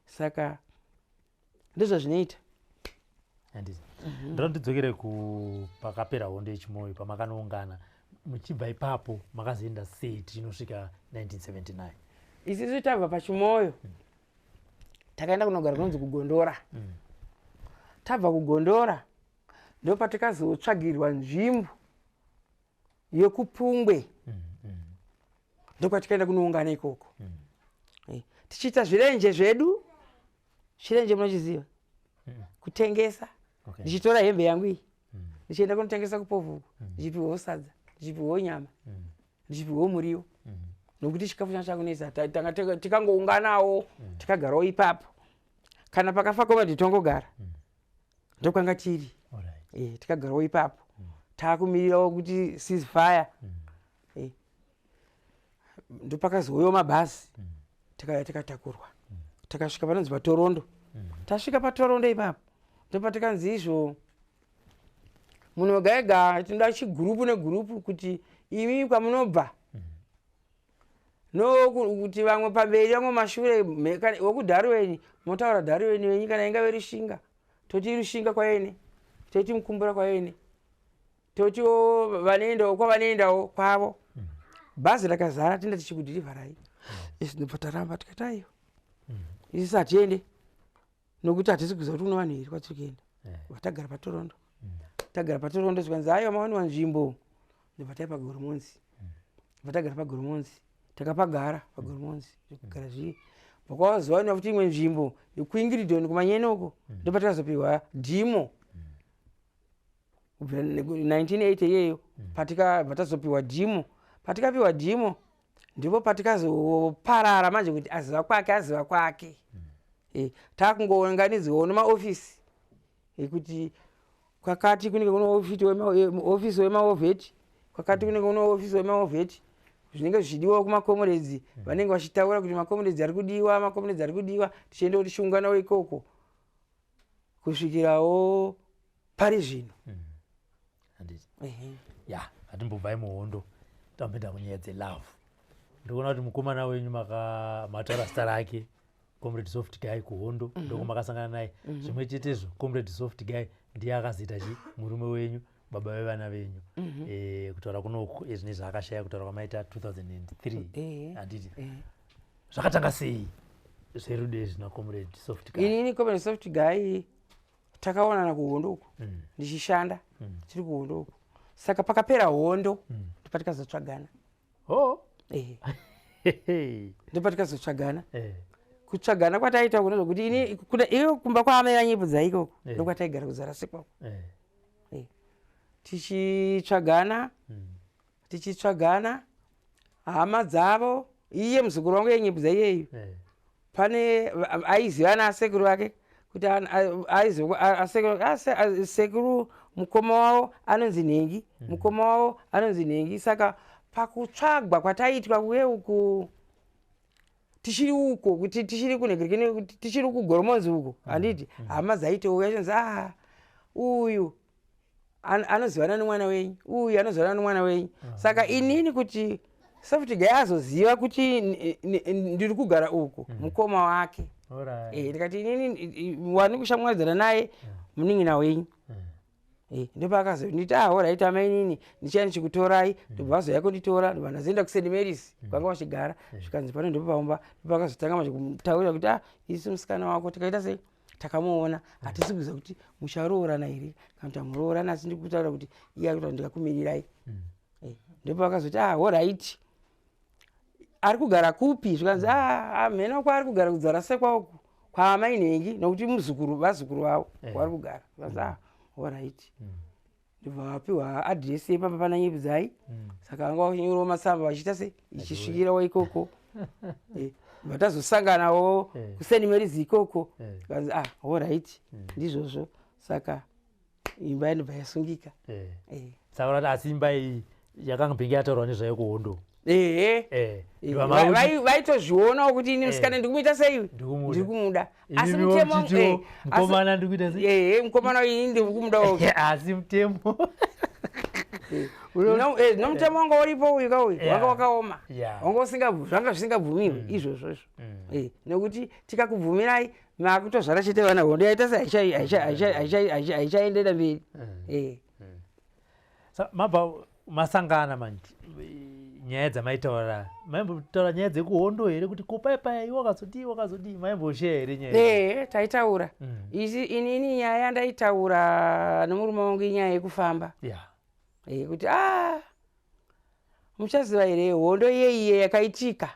Saka ndozvazvinoita. Handiti ndoda ndidzokere pakapera hondo yeChimoyo, pamakanoungana. Muchibva ipapo makazoenda sei tichinosvika 1979? Isisu tabva paChimoyo, takaenda kunogara kunonzi kuGondora. Tabva kuGondora ndopatikazotsvagirwa nzvimbo yekuPungwe, ndokwatikaenda kunoungana ikoko, tichiita zvirenje zvedu. Chirenje munochiziva? Kutengesa. Ndichitora hembe yangu iyi, ndichienda kunotengesa kupovhuku, ndichipiwawo sadza, ndichipiwawo nyama, ndichipiwawo muriwo, nokuti chikafu changa chakunetsa. Tanga tikangounganawo, tikagarawo ipapo. Kana pakafa komadi tongogara, ndokwanga tiri. Tikagarawo ipapo, taakumirirawo kuti ceasefire. Ndopakazouyawo mabhazi, tikauya, tikatakurwa, takasvika panonzi paTorondo. Tasvika paTorondo ipapo ndopatikanzi izvo munhu wega ega tinoda chigurupu negurupu, kuti imi kwamunobva, no kuti vamwe pamberi, vamwe mashure. WekuDharuweni motaura Dharuweni wenyu, kana ingave Rushinga toti Rushinga kwaene, toti Mukumbura kwaene, totiwo vanoendawo kwavanoendawo kwavo. Bhazi rakazara, tinda tichikudhirivharai isi. Ndobva taramba, tikati aiwa, isi hatiende nokuti hatisi kuziva kuti kuno vanhu here kwatiri kuenda. Vatagara paTorondo, tagara paTorondo, zvikanzi aiwa, mawaniwa nzvimbo. Ndobva tai paGoromonzi, bva tagara paGoromonzi, takapagara paGoromonzi zvekugara zviye. Bva futi imwe nzvimbo yekuIngridon kuManyene uko, ndopatakazopiwa dhimo kubvira 1980 iyeyo. Patikabva tazopiwa dhimo, patikapiwa dhimo. Ndipo patikazoparara manje kuti aziva kwake aziva kwake. Eh, takungounganidzwawo nemaofisi ekuti kwakati kunenge kune ofisi wemaovheti, kwakati kunenge kune ofisi wemaovheti, zvinenge zvichidiwawo kumakomuredzi. Vanenge vachitaura kuti makomuredzi ari kudiwa, makomuredzi ari kudiwa, tichienda kuti tichiunganawo ikoko kusvikirawo pari zvino. Handiti ya hatimbobvai muhondo, tamboenda kunyaya dzelove. Ndikuona kuti mukomana wenyu mataura zita rake, Comrade Soft Guy, kuhondo ndoko makasangana naye. Zvimwe chetezvo Comrade Soft Guy ndiye akazoita chi murume wenyu, baba vevana venyu. Kutaura kunoku ezvine zvaakashaya, kutaura kwamaita 2003. Handiti zvakatanga sei zverudo izvi naComrade Soft Guy? Inini Comrade Soft Guy takaonana kuhondo uku ndichishanda, tiri kuhondo uku. Saka pakapera hondo ndopatikazotsvagana. Ndopatikazotsvagana. Kutsvagana kwataita kuno zvokuti ini kuna iyo kumba kwaamai vaNyepudzai ikoko ndokwataigara kuzara sekwako. Tichitsvagana, tichitsvagana hama dzavo, iye muzukuru wangu yeNyepudza iyeyu pane aiziva naasekuru vake kuti aiziva sekuru mukoma wavo anonzi nhengi, mukoma wavo anonzi nhengi. Saka pakutsvagwa kwataitwa kuye uku tichiri uko, kuti tichiri kunegirikini, tichiri kuGoromonzi uko, handiti hama dzaitouya chonzi, a uyu anozivana nemwana wenyu, uyu anozivana nemwana wenyu. Saka inini kuti Soft Guy azoziva kuti ndiri kugara uku, mukoma wake. Ndikati inini wani kushamwaridzana naye munin'ina wenyu. Ndopaakazonditi, ah, alright amainini, ndichaya ndichikutorai. Ndobva vazoya kunditora, ndobva ndazoenda kuSt Marys kwanga vachigara. Zvikanzi pano ndipo paumba. Ndopakazotanga manje kumutaurira kuti, ah, isu musikana wako tikaita sei, takamuona, hatisi kuziva kuti mucharoorana here kana kuti hamuroorana, asi ndiri kutaura kuti iye ari kutaura ndikakumirirai. Ndopakazoti, ah, alright, ari kugara kupi? Zvikanzi, ah, hamheno kwaari kugara kudzara sekwa uku kwaamai nhengi, nokuti muzukuru, vazukuru vavo kwaari kugara. Zvikanzi, ah, alright. Ndobva vapiwa adhiresi yepamba pana Nyepudzai. Saka vanga vachinyorawo matsamba vachiita sei, ichisvikirawo ikoko. Vatazosanganawo kuSt Marys ikoko. Zvikanzi, ah, alright, ndizvozvo. Saka imba yanobva yasungika. Saka kuti asi imba iyi yakanga mbenge yataurwa nezvayo kuhondo? Ehe. Vaitozvionawo kuti ini musikana ndikumuita sei, ndiri kumuda, asi mutemo Mukomana ndikuita sei? Ehe, mukomana ini ndiri kumudawo. Asi mutemo Nomutemo wanga uripo uyu kauyu wanga wakaoma, wanga usinga zvanga zvisingabvumiwi izvozvo izvo. Nekuti tikakubvumirai makutozvara chete vana, hondo yaita se haichaendera mberi. Mabva masangana manje, nyaya dzamaitaura, maimbotaura nyaya dzekuhondo here, kuti kopai paya iwe wakazodii, wakazodii, maimbosheya here nyaya? Ee, taitaura. Isi inini nyaya yandaitaura nomurume wangu inyaya yekufamba. Kuti a muchaziva here hondo iyeiye yakaitika,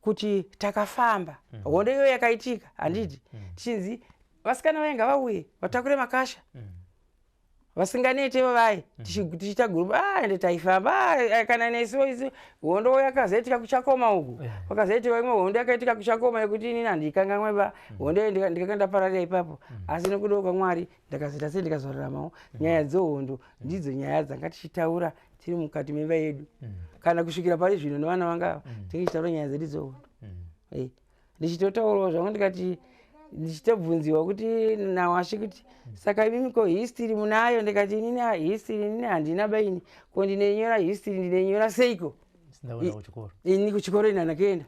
kuti takafamba hondo iyoyo yakaitika, handiti tichinzi vasikana vainga vauye vatakure makasha vasinganete vavai, tichiita gurupu, ah, ende taifamba. Ah, kana nesuwo isu hondo yakazoitika kuChakoma uku, kwakazoitika imwe hondo yakaitika kuChakoma yekuti inini handikangamwe ba hondo iyo, ndikanga ndapararira ipapo, asi nekuda kwaMwari ndakazoita sei, ndikazoraramawo. Nyaya dzehondo ndidzo nyaya dzanga tichitaura tiri mukati memba yedu, kana kusvikira pari zvino nevana vanga ava tinge tichitaura nyaya dzedu dzehondo. Ndichitotaurawo zvangu, ndikati ndichitobvunziwa kuti nawashe kuti, saka imimi ko history munayo? Ndikati inini, ah, history inini handina baini, ko ndinenyora history, ndinenyora seiko? Sina kuenda kuchikoro. Ini kuchikoro ini handakaenda.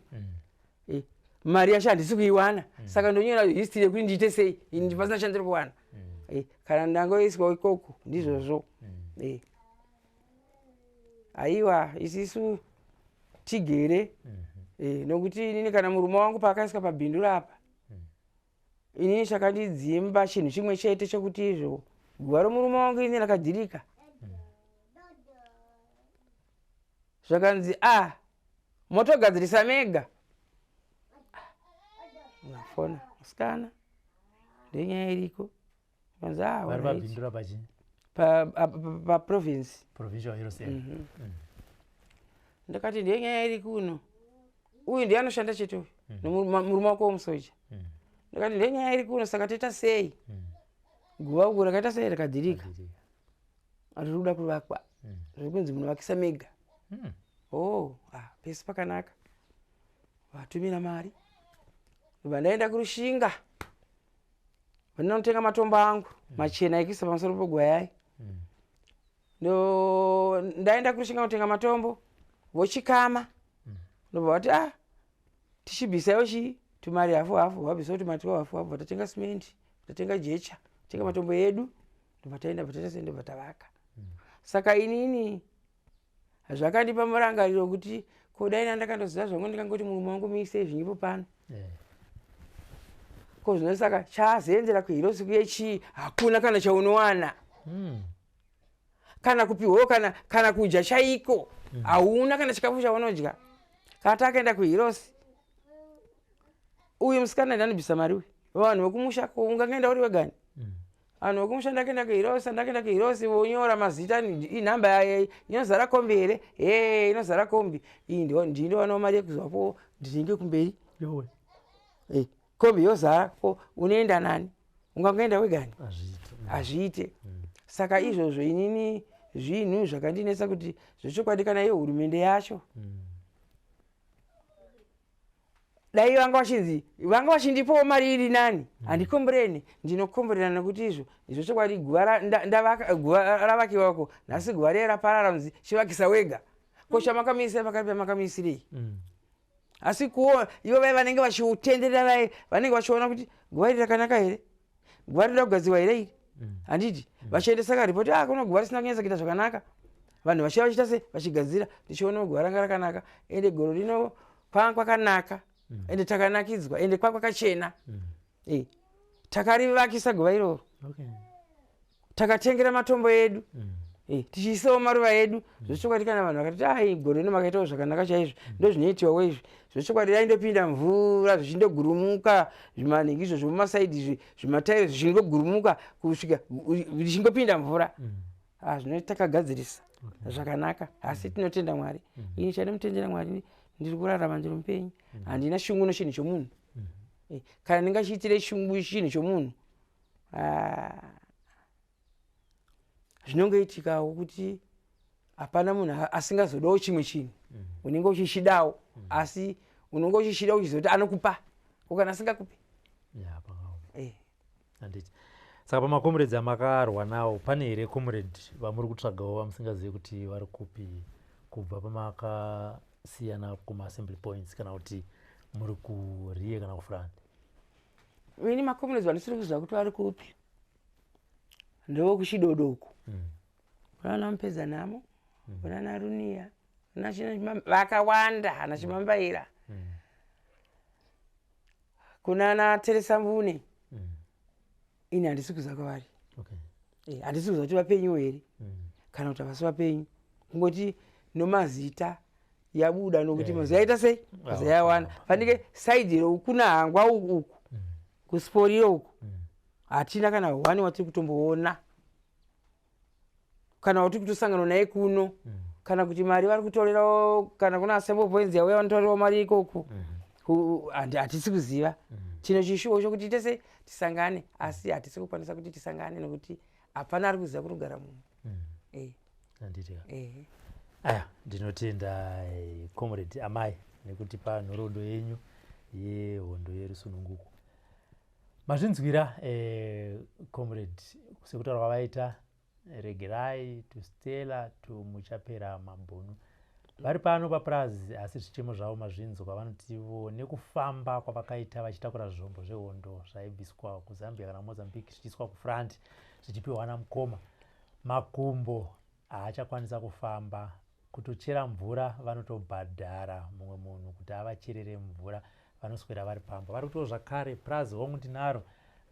Mari yacho handisi kuiwana, saka ndonyora history yekuti ndiite sei ini pasina chandiri kuwana? Kana ndangoiswa ikoko ndizvozvo. Aiwa, isisu tigere, nokuti inini kana murume wangu paakaiswa pabindu rapa, inini chakandidzimba chinhu chimwe chete chokuti izvo guva romurume wangu ini rakadhirika, zvakanzi, a motogadzirisa mega. Ngafona musikana, ndenyaya iriko. Kanzi, ah, vari alright. Pabhindura pachii? Paprovince. Provincial Heroes. Ndakati ndiye nyaya iri kuno, uyu ndiye anoshanda chete uyu nemurume wako wemusoja. Ndakati ndiye nyaya iri kuno, saka toita sei? Guva uku rakaita sei? Rakadhirika, riri kuda kuvakwa, zviri kunzi munovakisa mega. Oh, ah, pese pakanaka, vatumira mari. Ndobva ndaenda kuRushinga, vandinotenga matombo angu machena ekuisa pamusoro pegwayai. Ndo ndaenda kuRushinga kutenga matombo, vochikama, ndobva vati, ah, tichibvisaiwo chii, tumari hafu hafu. Vabvisawo tumari twa hafu hafu, vatatenga simendi, tatenga jecha, tenga matombo edu, ndobva taenda, bva taita sei, ndobva tavaka. Saka inini zvakandipa murangariro kuti ko dai nandakandoziva zvangu, ndikangoti murume wangu muisei zvinyipo pano. Ko zvino saka chazoendera kuHeroes kuye chii? Hakuna kana chaunowana, kana kupiwawo, kana kudya chaiko hauna, kana chikafu chaunodya. Kana takaenda kuHeroes, uyu musikana ndanobvisa mari uyu, vanhu vekumusha, ko ungangaenda uri wegani? Vanhu vekumusha, ndakaenda kuHeroes, ndakaenda kuHeroes, vonyora mazita, inhamba inozara kombi here? He, inozara kombi iyi, ndindowanawo mari yekuzovapo, ndinenge kumberi. Yowe. Eh, kombi yozara, ko unoenda nani? Ungangoenda wegani? Hazviiti. Hazviite. Saka izvozvo inini zvinhu zvakandinetsa kuti zvechokwadi kana iyo hurumende yacho dai vanga vachinzi vanga vachindipawo mari iri nani, handikomboreni, ndinokomborera, nekuti izvo izvo chokwadi guva ndavaka, guva ravakiwako nhasi, guva riya raparara, kunzi chivakisa wega. Ko chamakamiisira pakati pamakamiisirei? Asi kuo ivo vai vanenge vachiutenderera, vai vanenge vachiona kuti guva iri rakanaka here, guva rinoda kugadzirwa here iri, handiti? Vachiendesa karipoti, ah, kuno guva risina kunyatsa kuita zvakanaka, vanhu vachiva vachiita se vachigadzira. Ndichiona guva ranga rakanaka, ende goro rino kwanga kwakanaka, ende takanakidzwa, ende kwakwakachena. Eh, takarivakisa guva iroro, takatengera matombo edu, eh, tichiisawo maruva edu. Zvechokwadi kana vanhu vakatiti, ai, gore rino makaitawo zvakanaka chaizvo, ndozvinoitiwawo izvi. Zvechokwadi raindopinda mvura, zvichindogurumuka zvimanhingi izvo zvomumasaidi izvi, zvimatairi zvichingogurumuka kusvika zvichingopinda mvura. Ah, zvino takagadzirisa zvakanaka, asi tinotenda Mwari. Ini chandomutendera Mwari, ndiri kurarama, ndiri mupenyu, handina shungu nechinhu chomunhu. Eh, kana ndingachiitire shungu chinhu chomunhu, ah, zvinongoitikawo kuti hapana munhu asingazodawo chimwe chinhu. Unenge uchichidawo, asi unenge uchichida uchizoti anokupa, ko kana asingakupi? Ya, pakaoma. Eh. Handiti saka pamacomrades amakarwa nawo, pane here comrade vamuri kutsvagawo vamusingazivi kuti vari kupi kubva pamakasiyana kumaassembly points, kana kuti muri kurear kana kufront? Ini macomrades vandisiri kuziva kuti vari kupi ndevokuChidodo uku, kunana Mupedza Nhamo, kunana Runiya, kuna vakawanda, ana Chimambaira, kunana Teresa Mbune. Ini handisi kuziva kwavari. Eh, handisi kuziva kuti vapenyuwo here kana kuti havasi vapenyu. Kungoti nomazita yabuda, nokuti mazuva yaita sei, mazuva yawana fanike side rokuna Hangwa uku, uku kuSiporiro uku, hatina kana one watiri kutomboona kana watiri kutosangana naye kuno, kana kuti mari vari kutorerawo, kana kuna assembly points yauya vanotorerawo mari ikoko. Hatisi kuziva. Chino chishuwo chokuti tese tisangane, asi hatisi kukwanisa kuti tisangane nekuti hapana ari kuziva kuri kugara munhu. Eh, Handiti ka? Eh. Aya, ndinotenda comrade amai nekutipa nhoroondo yenyu yehondo yerusununguko. Mazvinzwira, comrade, sekutaura kwavaita Regerai to Stella to Muchapera Mabhunu, vari pano papurazi, asi zvichemo zvavo mazvinzwa. Vanotivo nekufamba kwavakaita vachitakura zvombo zvehondo zvaibviswa kuZambia kana Mozambique zvichiiswa kufront, zvichipiwa namukoma, makumbo haachakwanisa kufamba. Kutochera mvura vanotobhadhara mumwe munhu kuti avacherere mvura, vanoswera vari pamba. Vari kutiwo zvakare, purazi hongu ndinaro,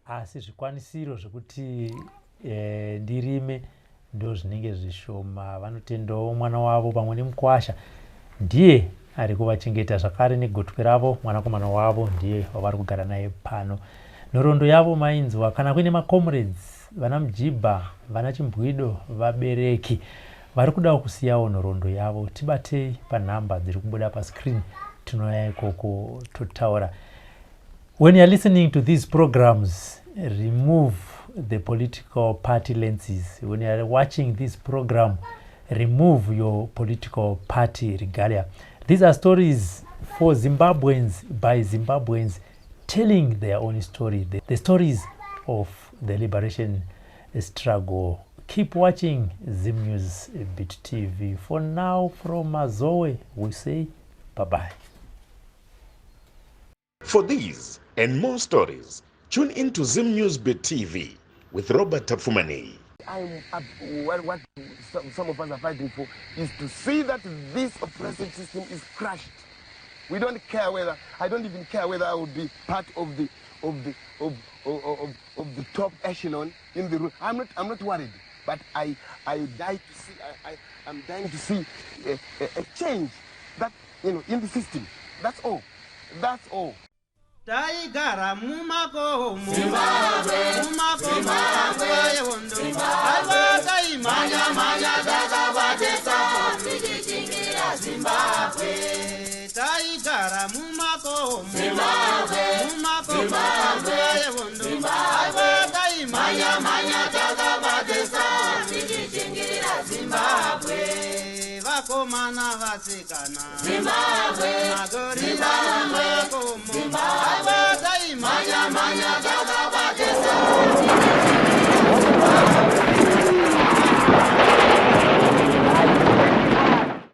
asi zvikwanisiro zvekuti ndirime ndo zvinenge zvishoma. Vanotendawo mwana wavo pamwe nemukwasha, ndiye ari kuvachengeta, zvakare negotwe ravo, mwanakomana wavo ndiye wavari kugara naye pano. Nhoroondo yavo mainzwa. Kana kuine macomrades, vana Mujibha, vana Chimbwido, vabereki Vari kudawo kusiyawo nhoroondo yavo, tibatei panhamba dziri kubuda pascreen, tinouya ikoko totaura. When you are listening to these programs, remove the political party lenses. When you are watching this program, remove your political party regalia. These are stories for Zimbabweans by Zimbabweans, telling their own story, the stories of the liberation struggle. Keep watching Zim News Bit TV. For now, from Mazoe, we say bye-bye. For these and more stories, tune in to Zim News Bit TV with Robert Tafumani. What some of us are fighting for is to see that this oppressive system is crushed. We don't care whether, I don't even care whether I will be part of the top echelon in the room. I'm not worried, but I die to see, I'm dying to see a change that, you know, in the system. That's all. That's all. Taigara mumakomo Zimbabwe, mumakomo yehondo, aiwa taimhanya mhanya takabatesa tichichingira Zimbabwe. Taigara mumakomo Zimbabwe, mumakomo yehondo, aiwa taimhanya mhanya takabatesa tichichingira Zimbabwe. Vakomana vasikana Zimbabwe, magorira mumakomo, aiwa taimhanya mhanya.